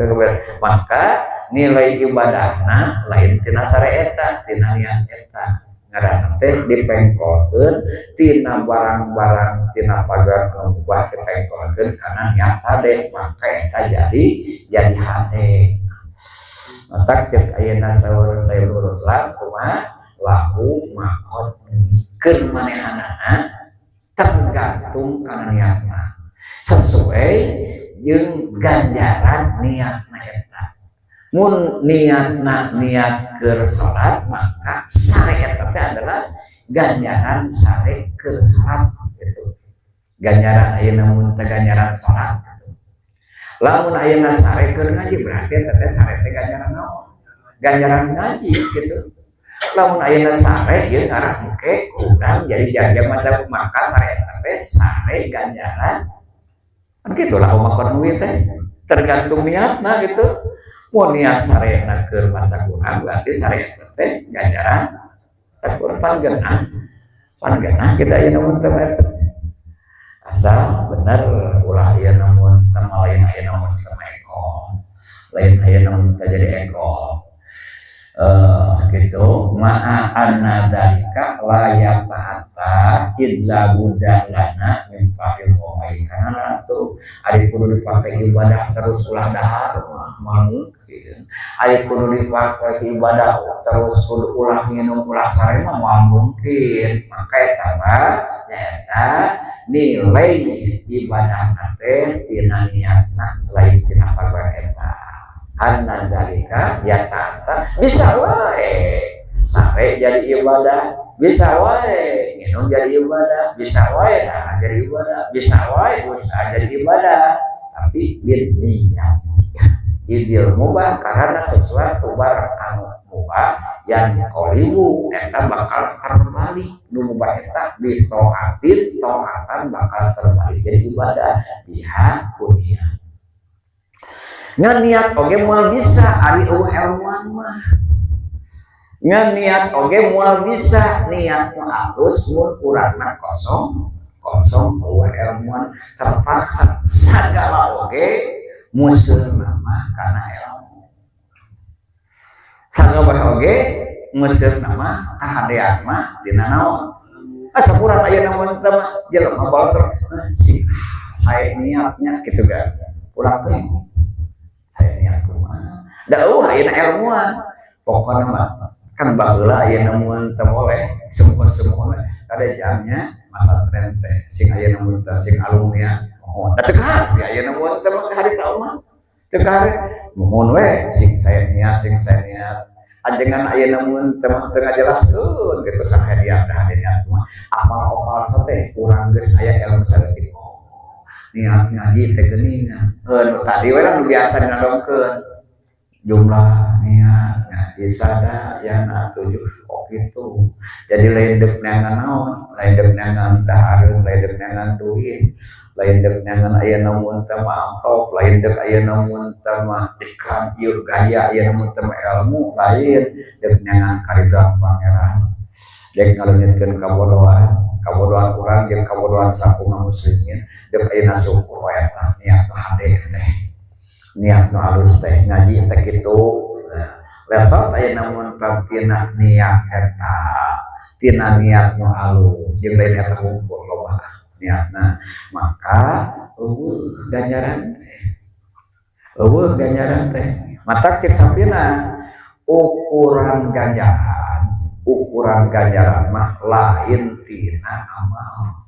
Maka nilai ibadahna lain tina sare eta, tina niat eta. Ngaranna teh dipengkolkeun tina barang-barang, tina pagar anu mubah dipengkolkeun kana niat hade, maka eta jadi hade. Matak cek ayeuna saur Saiful Ruslan kumaha, lahu maqad keur manehanana tergantung kana niatna, sesuai jeung ganjaran niatna eta. Mun niatna niat keur salat, maka sare eta teh adalah ganjaran sare keur salat gitu. Ganjaran ayeuna mun teh ganjaran salat gitu. Lamun ayeuna sare keur ngaji, berarti eta teh sare teh ganjaran naon? Ganjaran ngaji gitu. Lamun ayeuna sare ieu ngarah engke kurang jadi jajang macam, maka sare eta teh sare ganjaran kan gitu lah. Makan teh tergantung niatna gitu. Mau niat sarena keur maca Quran, berarti sare eta teh ganjaran maca Quran. Pan geunah, pan geunah kita ayeuna mun teh eta asal bener, ulah ayeuna mun teh lain ayeuna mun teh ekol, lain ayeuna mun teh jadi ekol gitu. Ma'a anna dzalika la yata'atta illa budda lana min fahil oai, karena tuh ari kudu dipakai ibadah terus ulah dahar mah moal mungkin, ari kudu dipakai ibadah terus kudu ulah minum ulah sare mah moal mungkin. Maka eta mah nyaeta nilai ibadah teh tina niatna, lain tina pagawean eta. Anna dzalika yata'atta, bisa wae sare jadi ibadah, bisa wae minum jadi ibadah, bisa wae nah jadi ibadah, bisa wae usaha jadi ibadah, tapi bil niat idil mubah, karena sesuatu barang anu mubah yanqalibu eta bakal terbalik nu mubah eta bi taatin, taatan bakal terbalik jadi ibadah biha ku niat. Ngan niat oge moal bisa ari euweuh ilmuan mah. Ngan niat oge moal bisa, niat mah halus mun urangna kosong kosong, euweuh ilmuan, terpaksa sagala oge museurna mah kana ilmu, sagala oge museurna mah kahadean mah tina naon. Asa kurang ayeuna mun teh mah jelema batur sih saya niatnya gitu kan, urang teh saya niat kumaha da euweuh ayeuna ilmuan. Pokokna mah kan baheula ayeuna mun teu boleh sumuhun-sumuhun kada jamnya masa tren teh sing ayeuna mun teh sing alumni mohon da teu kaharti ayeuna mun teh mah harita mah teu kaharti, mohon we sing saya niat, sing saya niat ajengan ayeuna mun teh mah teu ngajelaskeun gitu saha dia dah niat mah apal-apal teh urang geus aya ilmu saeutik. Niat ngaji teh geuningan nu tadi we lah nu biasa dinadongkeun jumlah niat ngaji sadayana tujuh. Oh gitu, jadi lain dek neangan naon, lain dek neangan dahareun, lain dek neangan duit, lain dek neangan ayeuna mun teh mah amplop, lain dek ayeuna mun teh mah iklan ieu gaya, ayeuna mun teh mah ilmu, lain dek neangan karidhoan Pangeran, dek ngaleungitkeun kabodohan, kabodohan urang jeung kabodohan sakumna muslimin, dek ayeuna syukur we. Eta niat nu hade teh, niat nu alus teh ngaji teh kitu. Nah, lesot ayeuna mun tina niat eta, tina niat nu alus jeung lain eta hungkul loba niatna, maka euweuh ganjaran teh, euweuh ganjaran teh. Matak cek sapina ukuran ganjaran, ukuran ganjaran mah lain tina amal,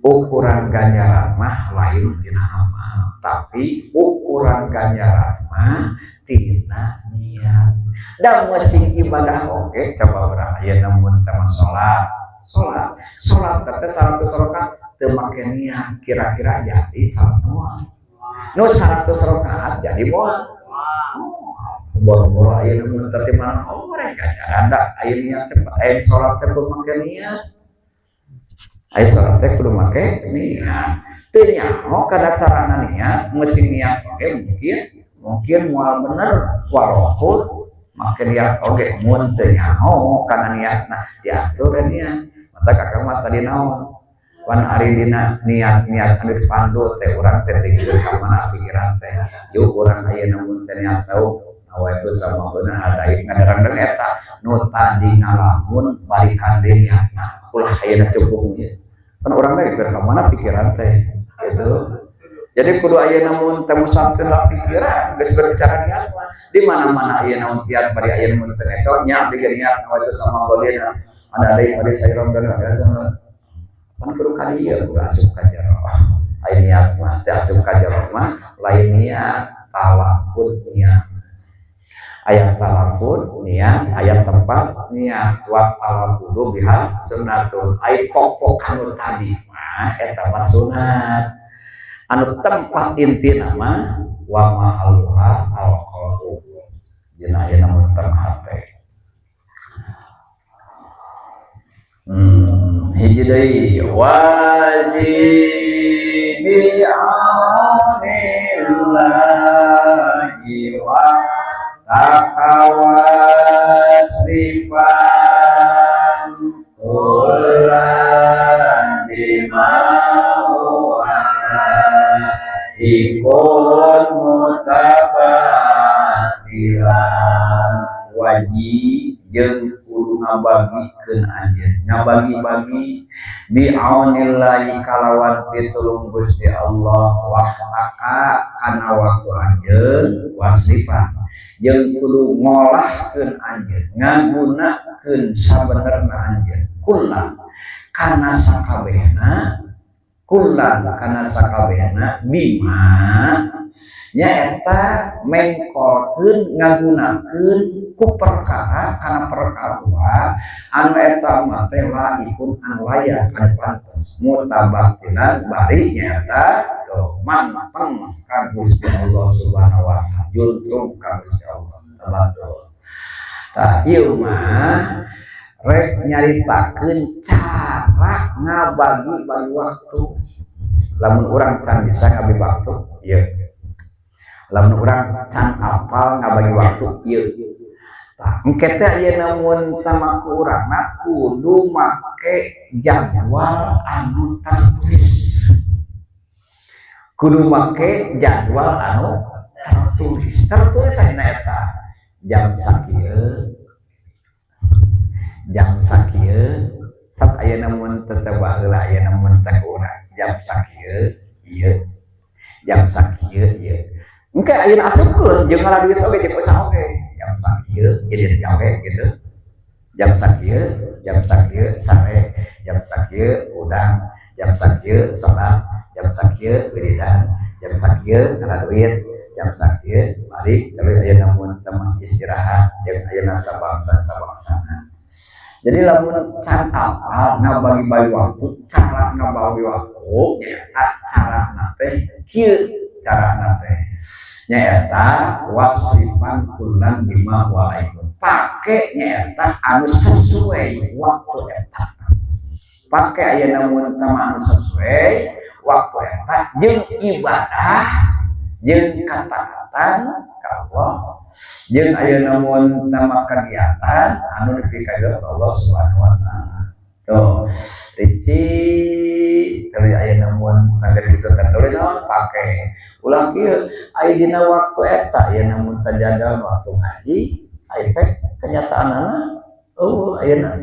ukuran ganjaran mah lain tina amal, tapi ukuran ganjaran mah tina niat. Dan masing ibadah oke, coba urang ayeuna mun teh salat, salat salat teh 100 rakaat teu make niat, kira-kira jadi salat moal? Nu 100 rakaat jadi moal? Boro-boro ayeuna mun teh mana orang ganjaran da aya niat teh, aya salat teh kudu make niat, aya salat teh kudu make niat. Teu nyaho kana carana niat, mesin niat oge mungkin mungkin moal bener, walaupun make niat oge mun teu nyaho kana niatna diatur niat. Mata kakak mah tadi naon? Pan ari dina niat-niat anu dipandu teh urang teh teh ka mana pikiran teh. Yuk urang ayeuna mun teh niat saum nawaitu sama beunah ada ngadarangdeng eta nu tadi ngalamun balikan deui niatna. Ulah ayeuna cukup ieu. Kan urang teh ka mana pikiran teh gitu. Jadi kudu ayeuna mun teh musatkeun lah pikiran geus berbicara niat mah. Di mana-mana ayeuna mun tiat bari ayeuna mun teh eta nya abdi ge niat nawaitu sama beunah ada deui bari sayuran dan ada sama kan kudu ka dieu kudu asup ka jero. Aya niat mah teh asup ka jero mah lain niat talafud niat. Aya talafud niat, aya tempat niat wa talafudu biha sunnatun. Ai pokok anu tadi mah eta mah sunat. Anu tempat intina mah wa mahalluha al-qalbu. Dina ayeuna mun teu hate. Hiji deui wajib bi'aunillahi wa taqawasrifan kullan bima huwa ikun mutabadilan wajib jeung kudu ngabagikeun anjeun ngabagi-bagi bi'aunillahi kalawan pitulung Gusti Allah waktaka kana waktu anjeun wasifah jeung kudu ngolahkeun anjeun ngagunakeun sabenerna anjeun kullan kana sakabehna kullan kana sakabehna bima nyaeta mengkolkeun ngagunakeun ku perkara kana perkara anu eta mah teh laikun anu layak anu pantes mutabaktilan bari nyaeta manteng ka Gusti Allah Subhanahu wa taala juntung ka Gusti Allah tabatul. Tah ieu mah rek nyaritakeun cara ngabagi-bagi waktu. Lamun urang can bisa ngabagi waktu ieu. Lamun urang can apal ngabagi waktu ieu. Tah engke teh ayeuna mun tamaku urang mah kudu make jadwal anu tertulis. Kudu make jadwal anu tertulis. Tertulis ayeuna eta jam sakieu. Jam sakieu sok ayeuna mun teu baheula ayeuna mun teh urang jam sakieu ieu. Jam sakieu ieu. Engke ayeuna asupkeun jeung ngalah duit oge jeung usaha oge. Jam sakieu ieu gawe gitu. Jam sakieu sare, jam sakieu udang, jam sakieu salat, jam sakieu wiridan, jam sakieu ngalah duit, jam sakieu balik tapi ayeuna mun teu mah istirahat jeung ayeuna sabangsa-sabangsana. Jadi lamun can apal ngabagi-bagi waktu, cara ngabagi waktu nyaeta carana teh kieu carana teh. Nyaeta wasrifan kullan bima walaikun. Pake nyaeta anu sesuai waktu eta. Pake ayeuna mun teu anu sesuai waktu eta jeung ibadah jeung kataatan ka Allah jeung ayeuna mun teu kegiatan anu dipikadeun ka Allah Subhanahu wa taala. Tuh, rici tuluy ayeuna mun tangga situ teh tuluy naon pake. Ulah kieu aya dina waktu eta ayeuna mun teh jadwal waktu ngaji aya pek kenyataanana eueuh ayeuna.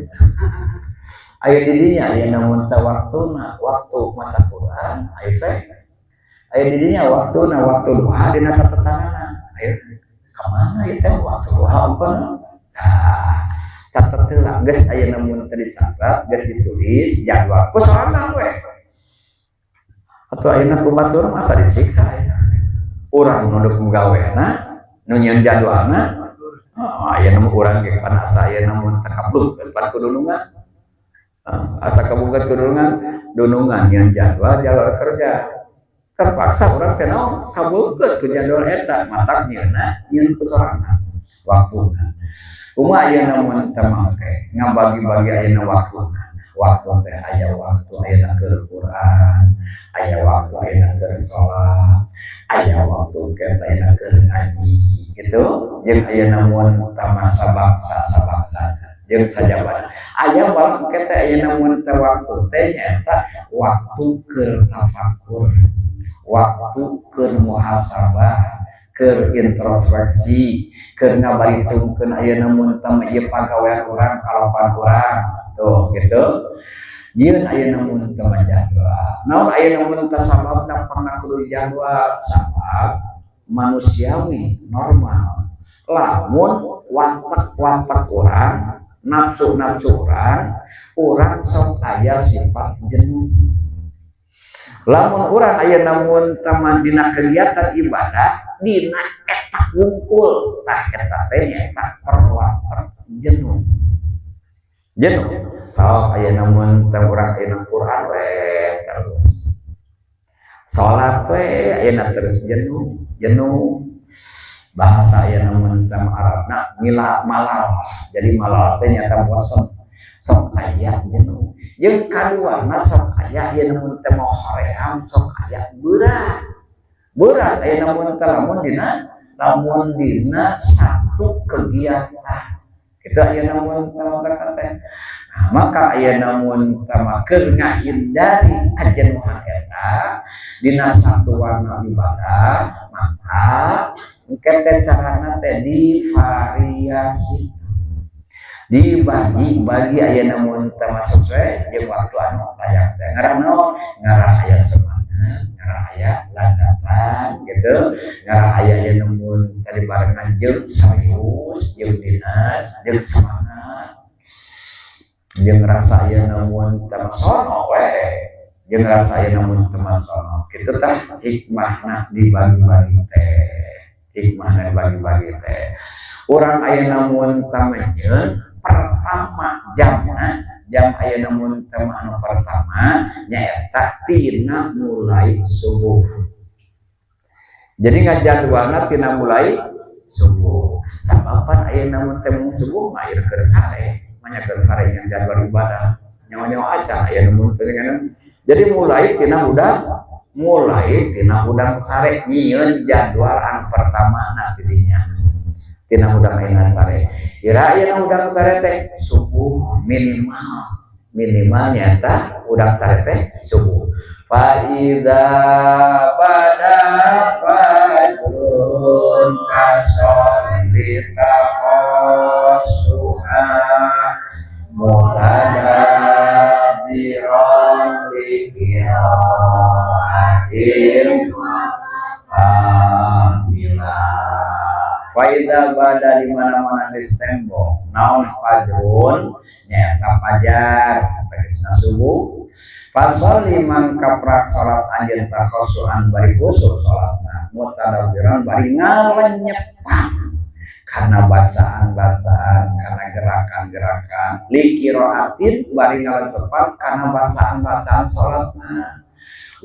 Aya di dinya ayeuna mun teh waktuna waktu maca Quran aya pek. Aya di dinya waktuna waktu duha dina tatetanana. Aya ka mana ieu teh waktu duha ongkoh. Tah catet heula geus ayeuna mun teh dicatat geus ditulis jadwal ku sorangan we. Atuh ayeuna ku batur masa disiksa ayeuna. Urang nu deuk gawena nu nyieun jadwalna oh, ayeuna mah urang ge pan asa ayeuna mun teh kabeukeun pan kudunungan. Asa kabukeun kudunungan, dunungan nyieun jadwal jalur kerja. Terpaksa urang teh naon kabukeun ku jadwal eta matak nyieunna nyieun ku sorangan waktuna. Kumaha ayeuna mun teu make ngabagi-bagi ayeuna waktuna. Waktu teh aya waktu ayeuna keur Quran, aya waktu ayeuna keur salat, aya waktu keur ayeuna keur ngaji gitu. Jeung ayeuna mun tamasa bangsa-sabangsana. Jeung sajabana aya malah engke teh ayeuna mun teh waktu teh nyaeta waktu keur tafakur, waktu keur muhasabah, keur introspeksi, keur ngabaritungkeun ayeuna mun teh ieu pagawean urang kalapan urang tuh gitu. Jieun ayeuna mun teh jadwal. Naon ayeuna mun teh sababna pangna kudu jadwal? Sabab manusiawi normal. Lamun watak-watak urang, nafsu-nafsu urang, urang sok aya sifat jenuh. Lamun urang ayeuna mun taman dina kegiatan ibadah dina eta wungkul, tah eta teh nyaeta perwatak jenuh. Jenuh. Sok ayeuna mun teh urang ayeuna Quran we terus. Salat we ayeuna terus jenuh, jenuh. Bahasa ayeuna mun teh Arabna mila malal. Jadi malal teh nyaeta bosen. Sok aya jenuh. Jeung kaduana sok aya ayeuna mun teh mau hoream sok aya berat. Berat ayeuna mun teh lamun dina satu kegiatan. Itu ayeuna mun teh maka teh. Nah, maka ayeuna mun teh keur ngahindari kajenuhan eta dina satu warna ibadah, maka engke teh carana teh divariasi, dibagi-bagi ayeuna mun teh sesuai jeung waktu anu layak teh. Ngarah naon? Ngarah aya semangat, ngarah aya ladatan gitu, ngarah aya ayeuna mun tadi barengan jeung serius, jeung dinas, jeung semangat, jeung rasa ayeuna mun teh sono we, jeung rasa ayeuna mun teh sono kitu. Tah, hikmahna dibagi-bagi teh, hikmahna dibagi-bagi teh urang ayeuna mun teh pertama jamna, jam ayeuna mun teh anu pertama nyaeta tina mulai subuh. Jadi ngajadwalna tina mulai subuh, sababan ayeuna mun teh subuh mah ieu keur sare, manya keur sare yang jadwal ibadah nyawa-nyawa acan ayeuna mun teh. Jadi mulai tina hudang sare nyieun jadwal anu pertama na tidinya tina hudang ayeuna sare. Ira ayeuna hudang sare teh subuh, minimal minimal nyata hudang sare teh subuh. Fa idza bada fajrun fasholli takhassu'a mutadabbiran li qira'atin kamila. Faida bada di mana-mana geus tembong naon fajrun, nyaeta fajar, tegasna subuh, fasholli mangka prak salat anjeun, takhassuan bari khusyuk salatna, mutadabbiran bari ngalenyepan karena bacaan-bacaan, karena gerakan-gerakan, li qiraatin bari ngalencepan karena bacaan-bacaan salatna,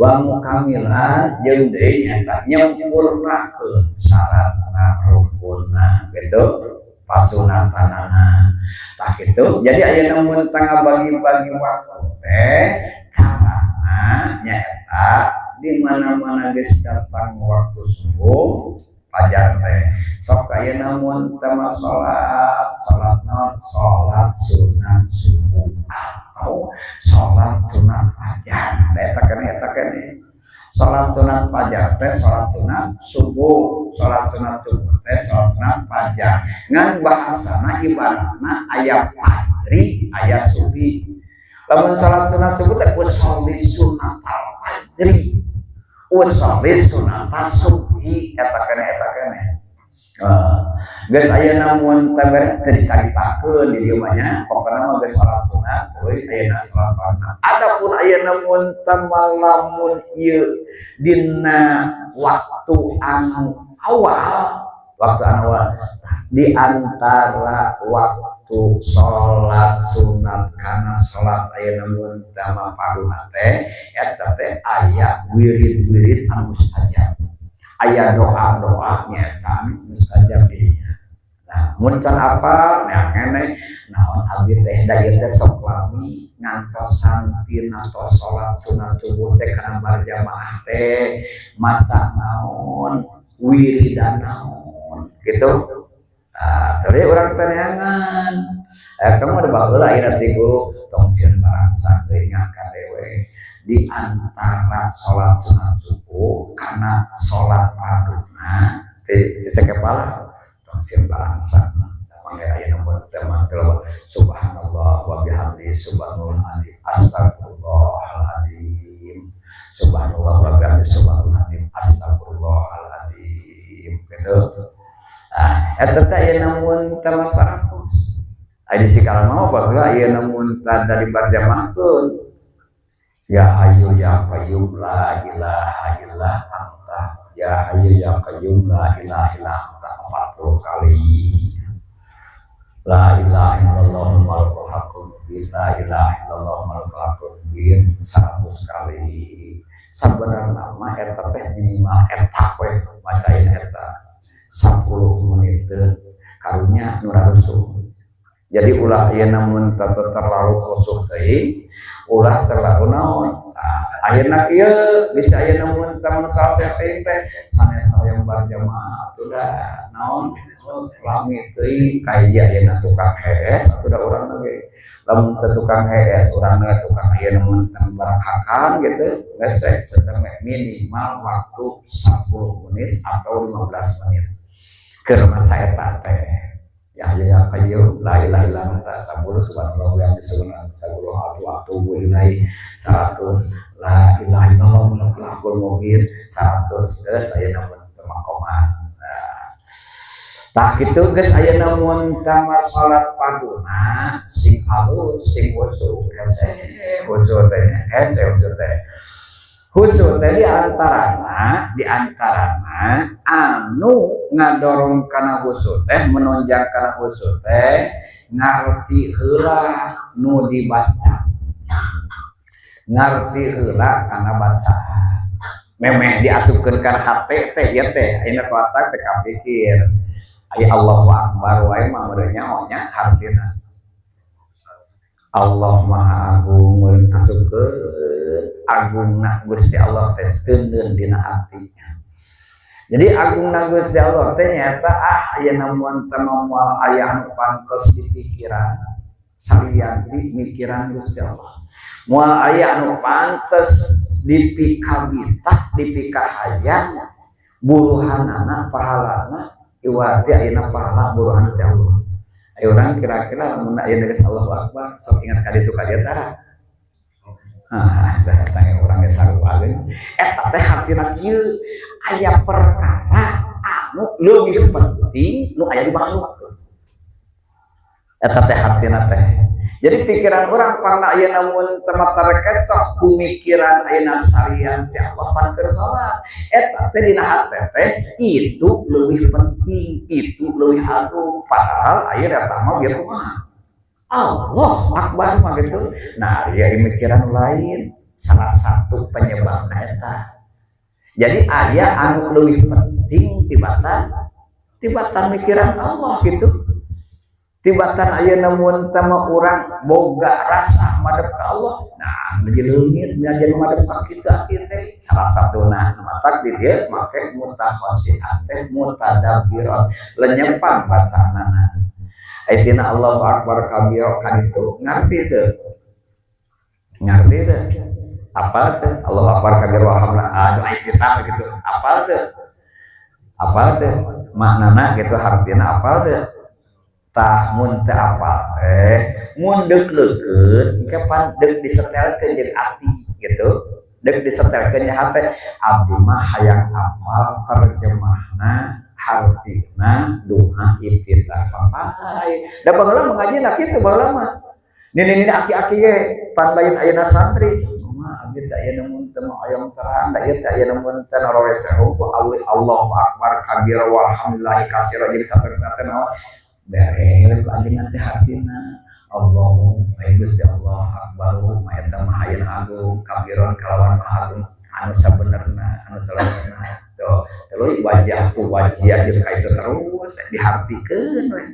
wa mukamilan jeung deui nyaeta nyempurnakeun syaratna, rukunna gitu, pasunatanana. Tah kitu. Jadi ayeuna mun tangga bagi-bagi waktu teh carana nyaeta di mana-mana geus datang waktu subuh, fajar teh sok ayeuna mun teh salat, salat naon? Salat sunat subuh atau salat sunat fajar. Da eta keneh, eta keneh salat sunat fajar teh salat sunat subuh, salat sunat subuh teh salat sunat fajar, ngan bahasana ibaratna aya fajri, aya subuh. Lamun salat sunat subuh teh usolli sunatal fajri, usolli sunatal subhi, eta keneh, eta keneh. Geus ayeuna mun teh beres teu dicaritakeun di dieu mah nya, pokona mah geus salat sunat euy ayeuna salat fardu. Adapun ayeuna mun teh lamun ieu dina waktu anu awal, waktu anu awal di antara waktu salat sunat kana salat ayeuna mun teh fardu teh eta teh aya wirid-wirid anu mustajab, aya doa-doa nyaeta mustajab dirinya. Nah, mun can apa, nah ngene naon abdi teh da ieu teh sok lami ngantosan tina tos salat sunat subuh teh kana berjamaah teh maca naon, wiridan naon gitu. Ah, tadi urang taneangan. Kamu ada baheula ayeuna ti guru tong sieun barangsa deui ingatkan dewe di antara salat sunat subuh kana salat farduna teh cek kepala tong sieun barangsa. Mangga aya nomor teman telawat subhanallah wa bihamdi subhanallah azim astagfirullahaladzim subhanallah wa bihamdi subhanallah azim astagfirullahaladzim gitu. Ah, eta teh aya namun tambah 100. Aya di Cikarang mah baheula aya namun tanda dibarjamahkeun. Ya hayyu ya qayyum la ilaha illa anta ya hayyu ya qayyum la ilaha illa anta 40 kali. La ilaha illallah malikul haqqul mubin la ilaha illallah malikul haqqul mubin 100 kali. Sabenerna mah eta teh minimal eta we macain eta 10 menit karunya nu rarusuh. Jadi ulah ieu namun terlalu khusyuk teuing, ulah terlalu naon. Nah, akhirna kieu bisa aya namun teu masalah teuing teh sanes hoyong berjamaah atuh da naon lami teuing kaya ayeuna tukang hees atuh da urang ge. Lamun teu tukang hees urang teh tukang aya namun teu barang hakan gitu, geus sedeng minimal waktu 10 menit atau 15 menit. Keur maca eta teh. Ya ya ya qayyum la ilaha illa anta sabulu subhanallah wa bihamdihi subhanallah wa atubu ilaih 100 la ilaha illallah malikul haqqul mubin 100 geus aya namun teu makoman. Nah, tah kitu geus aya namun tama salat farduna sing alus sing khusyuk hese khusyuk teh hese khusyuk teh. Khusyuk teh di antarana anu ngadorong kana khusyuk teh menunjang kana khusyuk teh ngarti heula nu dibaca, ngarti heula kana bacaan memeh diasupkeun kana hate teh ieu teh ayeuna otak teh kapikir aya Allahu Akbar wae mah meureun nyaho nya hartina Allah Maha Agung meureun asupkeun agungna Gusti Allah teh teundeun dina ati. Jadi agungna Gusti Allah teh nyaeta ah ayeuna mun teu moal aya anu pantes di pikiran salian ti mikiran Gusti Allah. Moal aya anu pantes dipikabitah dipikahayang buruhanana pahalana iwati ayeuna pahala buruhan ti Allah. Ayo urang kira-kira lamun aya geus Allahu Akbar sok ingat ka ditu ka dieu tara. Ah, tah eta urang ge sarua ge. Eta teh hartina kieu aya perkara anu leuwih penting nu aya di makhluk. Eta teh hartina teh. Jadi pikiran urang pangna ayeuna mun teu terkecoh ku mikiran ayeuna salian ti Allah pan keur salat. Eta teh dina hate teh itu leuwih penting, itu leuwih agung. Padahal ayeuna eta mah bieu kumaha? Allah Akbar mah gitu. Nah, aya mikiran lain salah satu penyebabna eta. Jadi aya anu leuwih penting tibatan mikiran Allah gitu. Tibatan ayeuna mun teh mah urang boga rasa madep ka Allah. Nah, menjadi leungit menjadi madep ka kitu ati teh. Salah satuna matak di dieu make mutakhasyiat teh mutadabbirat lenyepan bacaanana. Aitina Allahu Akbar kabiro kan itu ngarti teu? Ngarti teu? Apal teu? Allahu Akbar kabiro alhamdulillah aduh iftitah gitu. Apal teu? Apal teu? Maknana gitu hartina apal teu? Tah mun teu apal teh mun deuk leukeut engke pan deuk disetelkeun jeung ati gitu. Deuk disetelkeun nya hate abdi mah hayang apal terjemahna hartina doa iftitah papai. Da baheula mengaji na kitu baheula mah. Nini-nini aki-aki ge pan lain ayeuna santri. Mah abdi teh aya mun teu mah hoyong terang da ieu teh aya mun teu narowe teh Allahu Akbar kabira walhamdulillahi katsira jadi satu-satu naon beres anjeunna teh hartina Allahumma Gusti Allah akbaru ma eta mah ayeuna agung kabiron kalawan maha agung anu sabenerna anu salawasna tuh terus wajah tu wajah jeung ka itu terus dihartikeun we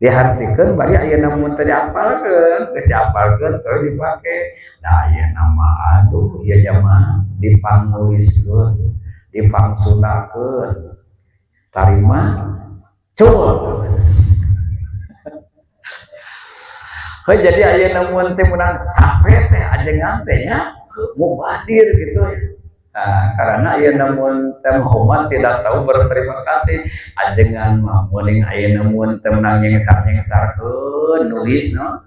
dihartikeun bari ayeuna mun teu diapalkeun geus diapalkeun terus dipake da ayeuna mah aduh ieu jamaah dipanguliskeun dipangsundakeun tarima Cul. Heuh jadi ayeuna mun teh meunang capek teh ajengan teh nya mubadir gitu ya. Nah, karena ayeuna mun teh umat tidak tahu berterima kasih ajengan mah meuning ayeuna mun teh meunang nyengsar-nyengsarkeun nulis no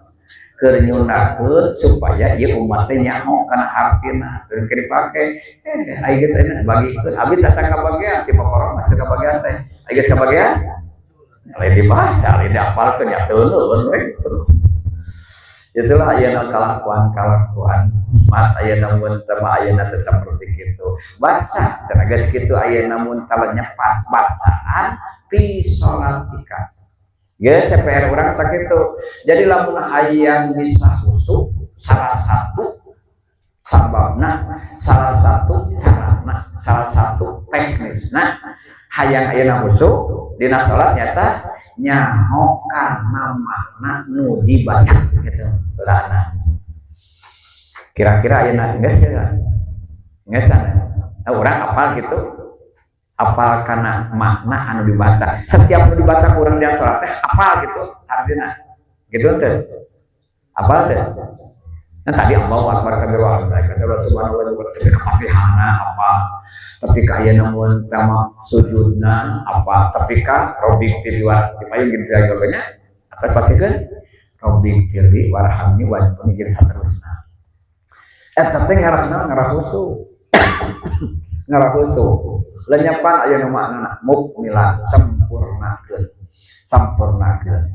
keur nyundakeun supaya ieu umat teh nyaho kana hartina keur dipake ai geus ayeuna bagikeun abi teh can kabagean ti paparong mah kabagean teh ai geus kabagean lain dibaca lain diapalkeun ya teuleun we gitu. Itulah ayeuna kalakuan-kalakuan umat ayeuna mun teh mah ayeuna teh saperti kitu. Baca cenah geus kitu ayeuna mun teh nyepat bacaan fi sholatika. Geus CPR urang sakitu. Jadi lamun hayang bisa khusyuk salah satu sababna, salah satu carana, salah satu teknisna hayang ayeuna khusyuk dina salat nyata nyaho kana makna nu dibaca gitu heulana. Kira-kira ayeuna geus ya? Geus sana. Nah, urang apal gitu. Apal kana makna anu dibaca. Setiap nu dibaca ku urang dina salat teh apal gitu artina. Gitu teh. Apal teh. Nah, tadi Allahu Akbar kabir wa alhamdulillah subhanallah wa bihamdihi Fatihahna apa. Tapi ka ayeuna mun teh mah sujudna apa, tapi ka robbik firli wa payung gitu ya atas pasikeun robbik firli warhamni wajibni jeung saterusna. Eta teh ngarahna ngarah khusyuk. Ngarah khusyuk. Lenyepan aya nu maknana mukmilan sempurnakeun. Sampurnakeun.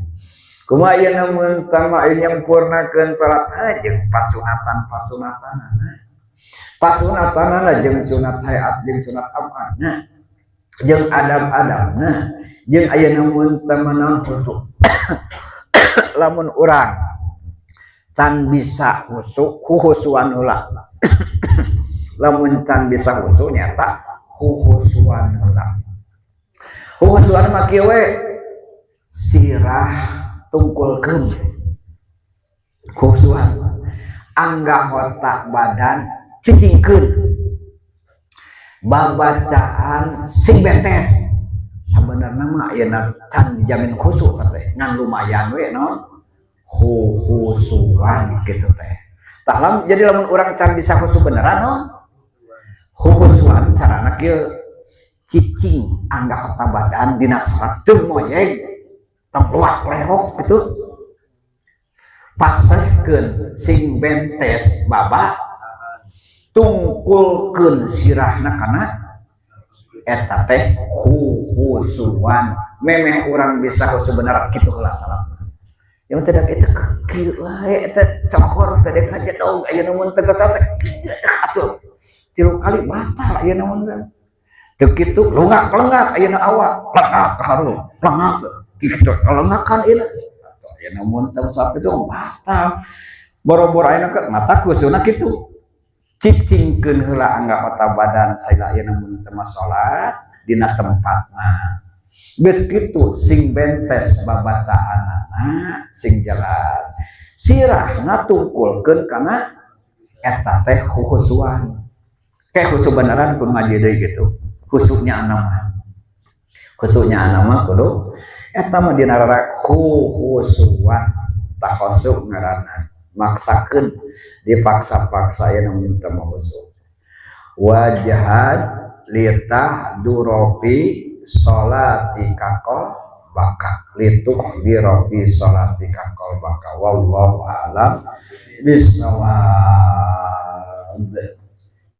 Kumaha ayeuna mun teh mah nyempurnakeun salat jeung pasunatan-pasunatanana. Pasunatanana jeung sunat hayat jeung sunat abadna. Jeung adab-adabna jeung ayeuna mun teh mah naon khusyuk. Lamun urang can bisa khusyuk khusyuan heula. Lamun can bisa khusyuk nyata khusyuan heula. Khusyuan mah kieu we sirah tungkulkeun khusyuan anggota badan cicingkeun babacaan sing bentes sabenerna mah ayeuna can dijamin khusyuk teh ngan lumayan we naon khusyuan kitu teh. Tah lam jadi lamun urang can bisa khusyuk beneran naon khusyuan carana kieu cicing anggota badan dina salat teu moyeg tong luak lehok gitu pasehkeun sing bentes baba tungkulkeun sirahna kana eta teh khusyuan memeh urang bisa khusyuk bener kitu heula salat. Yang tidak eta kieu wae eta cokor teh dek ngajedog ayeuna mun teu salat atuh 3 kali batal ayeuna mun teu kitu lungak-lengak ayeuna awak lengak ka harum lengak kitu lengakan ieu ayeuna mun teu salat itu batal boro-boro ayeuna ke mata khusyukna kitu cicingkeun heula anggota badan saila ayeuna mun teu salat dina tempatna geus kitu sing bentes babacaanana sing jelas sirahna tungkulkeun kana eta teh khusyuan kayak khusyuk beneran kudu ngaji deui gitu khusyuknya ana mah khusyuknya ana mah kudu eta mah dina rara khusyuan takhasuk ngaranna maksakeun dipaksa-paksa aya nu minta mah khusyuk wajhad litahdurofi sholatika qalbaka lituhdirofi sholatika qalbaka wallahu a'lam bissawab.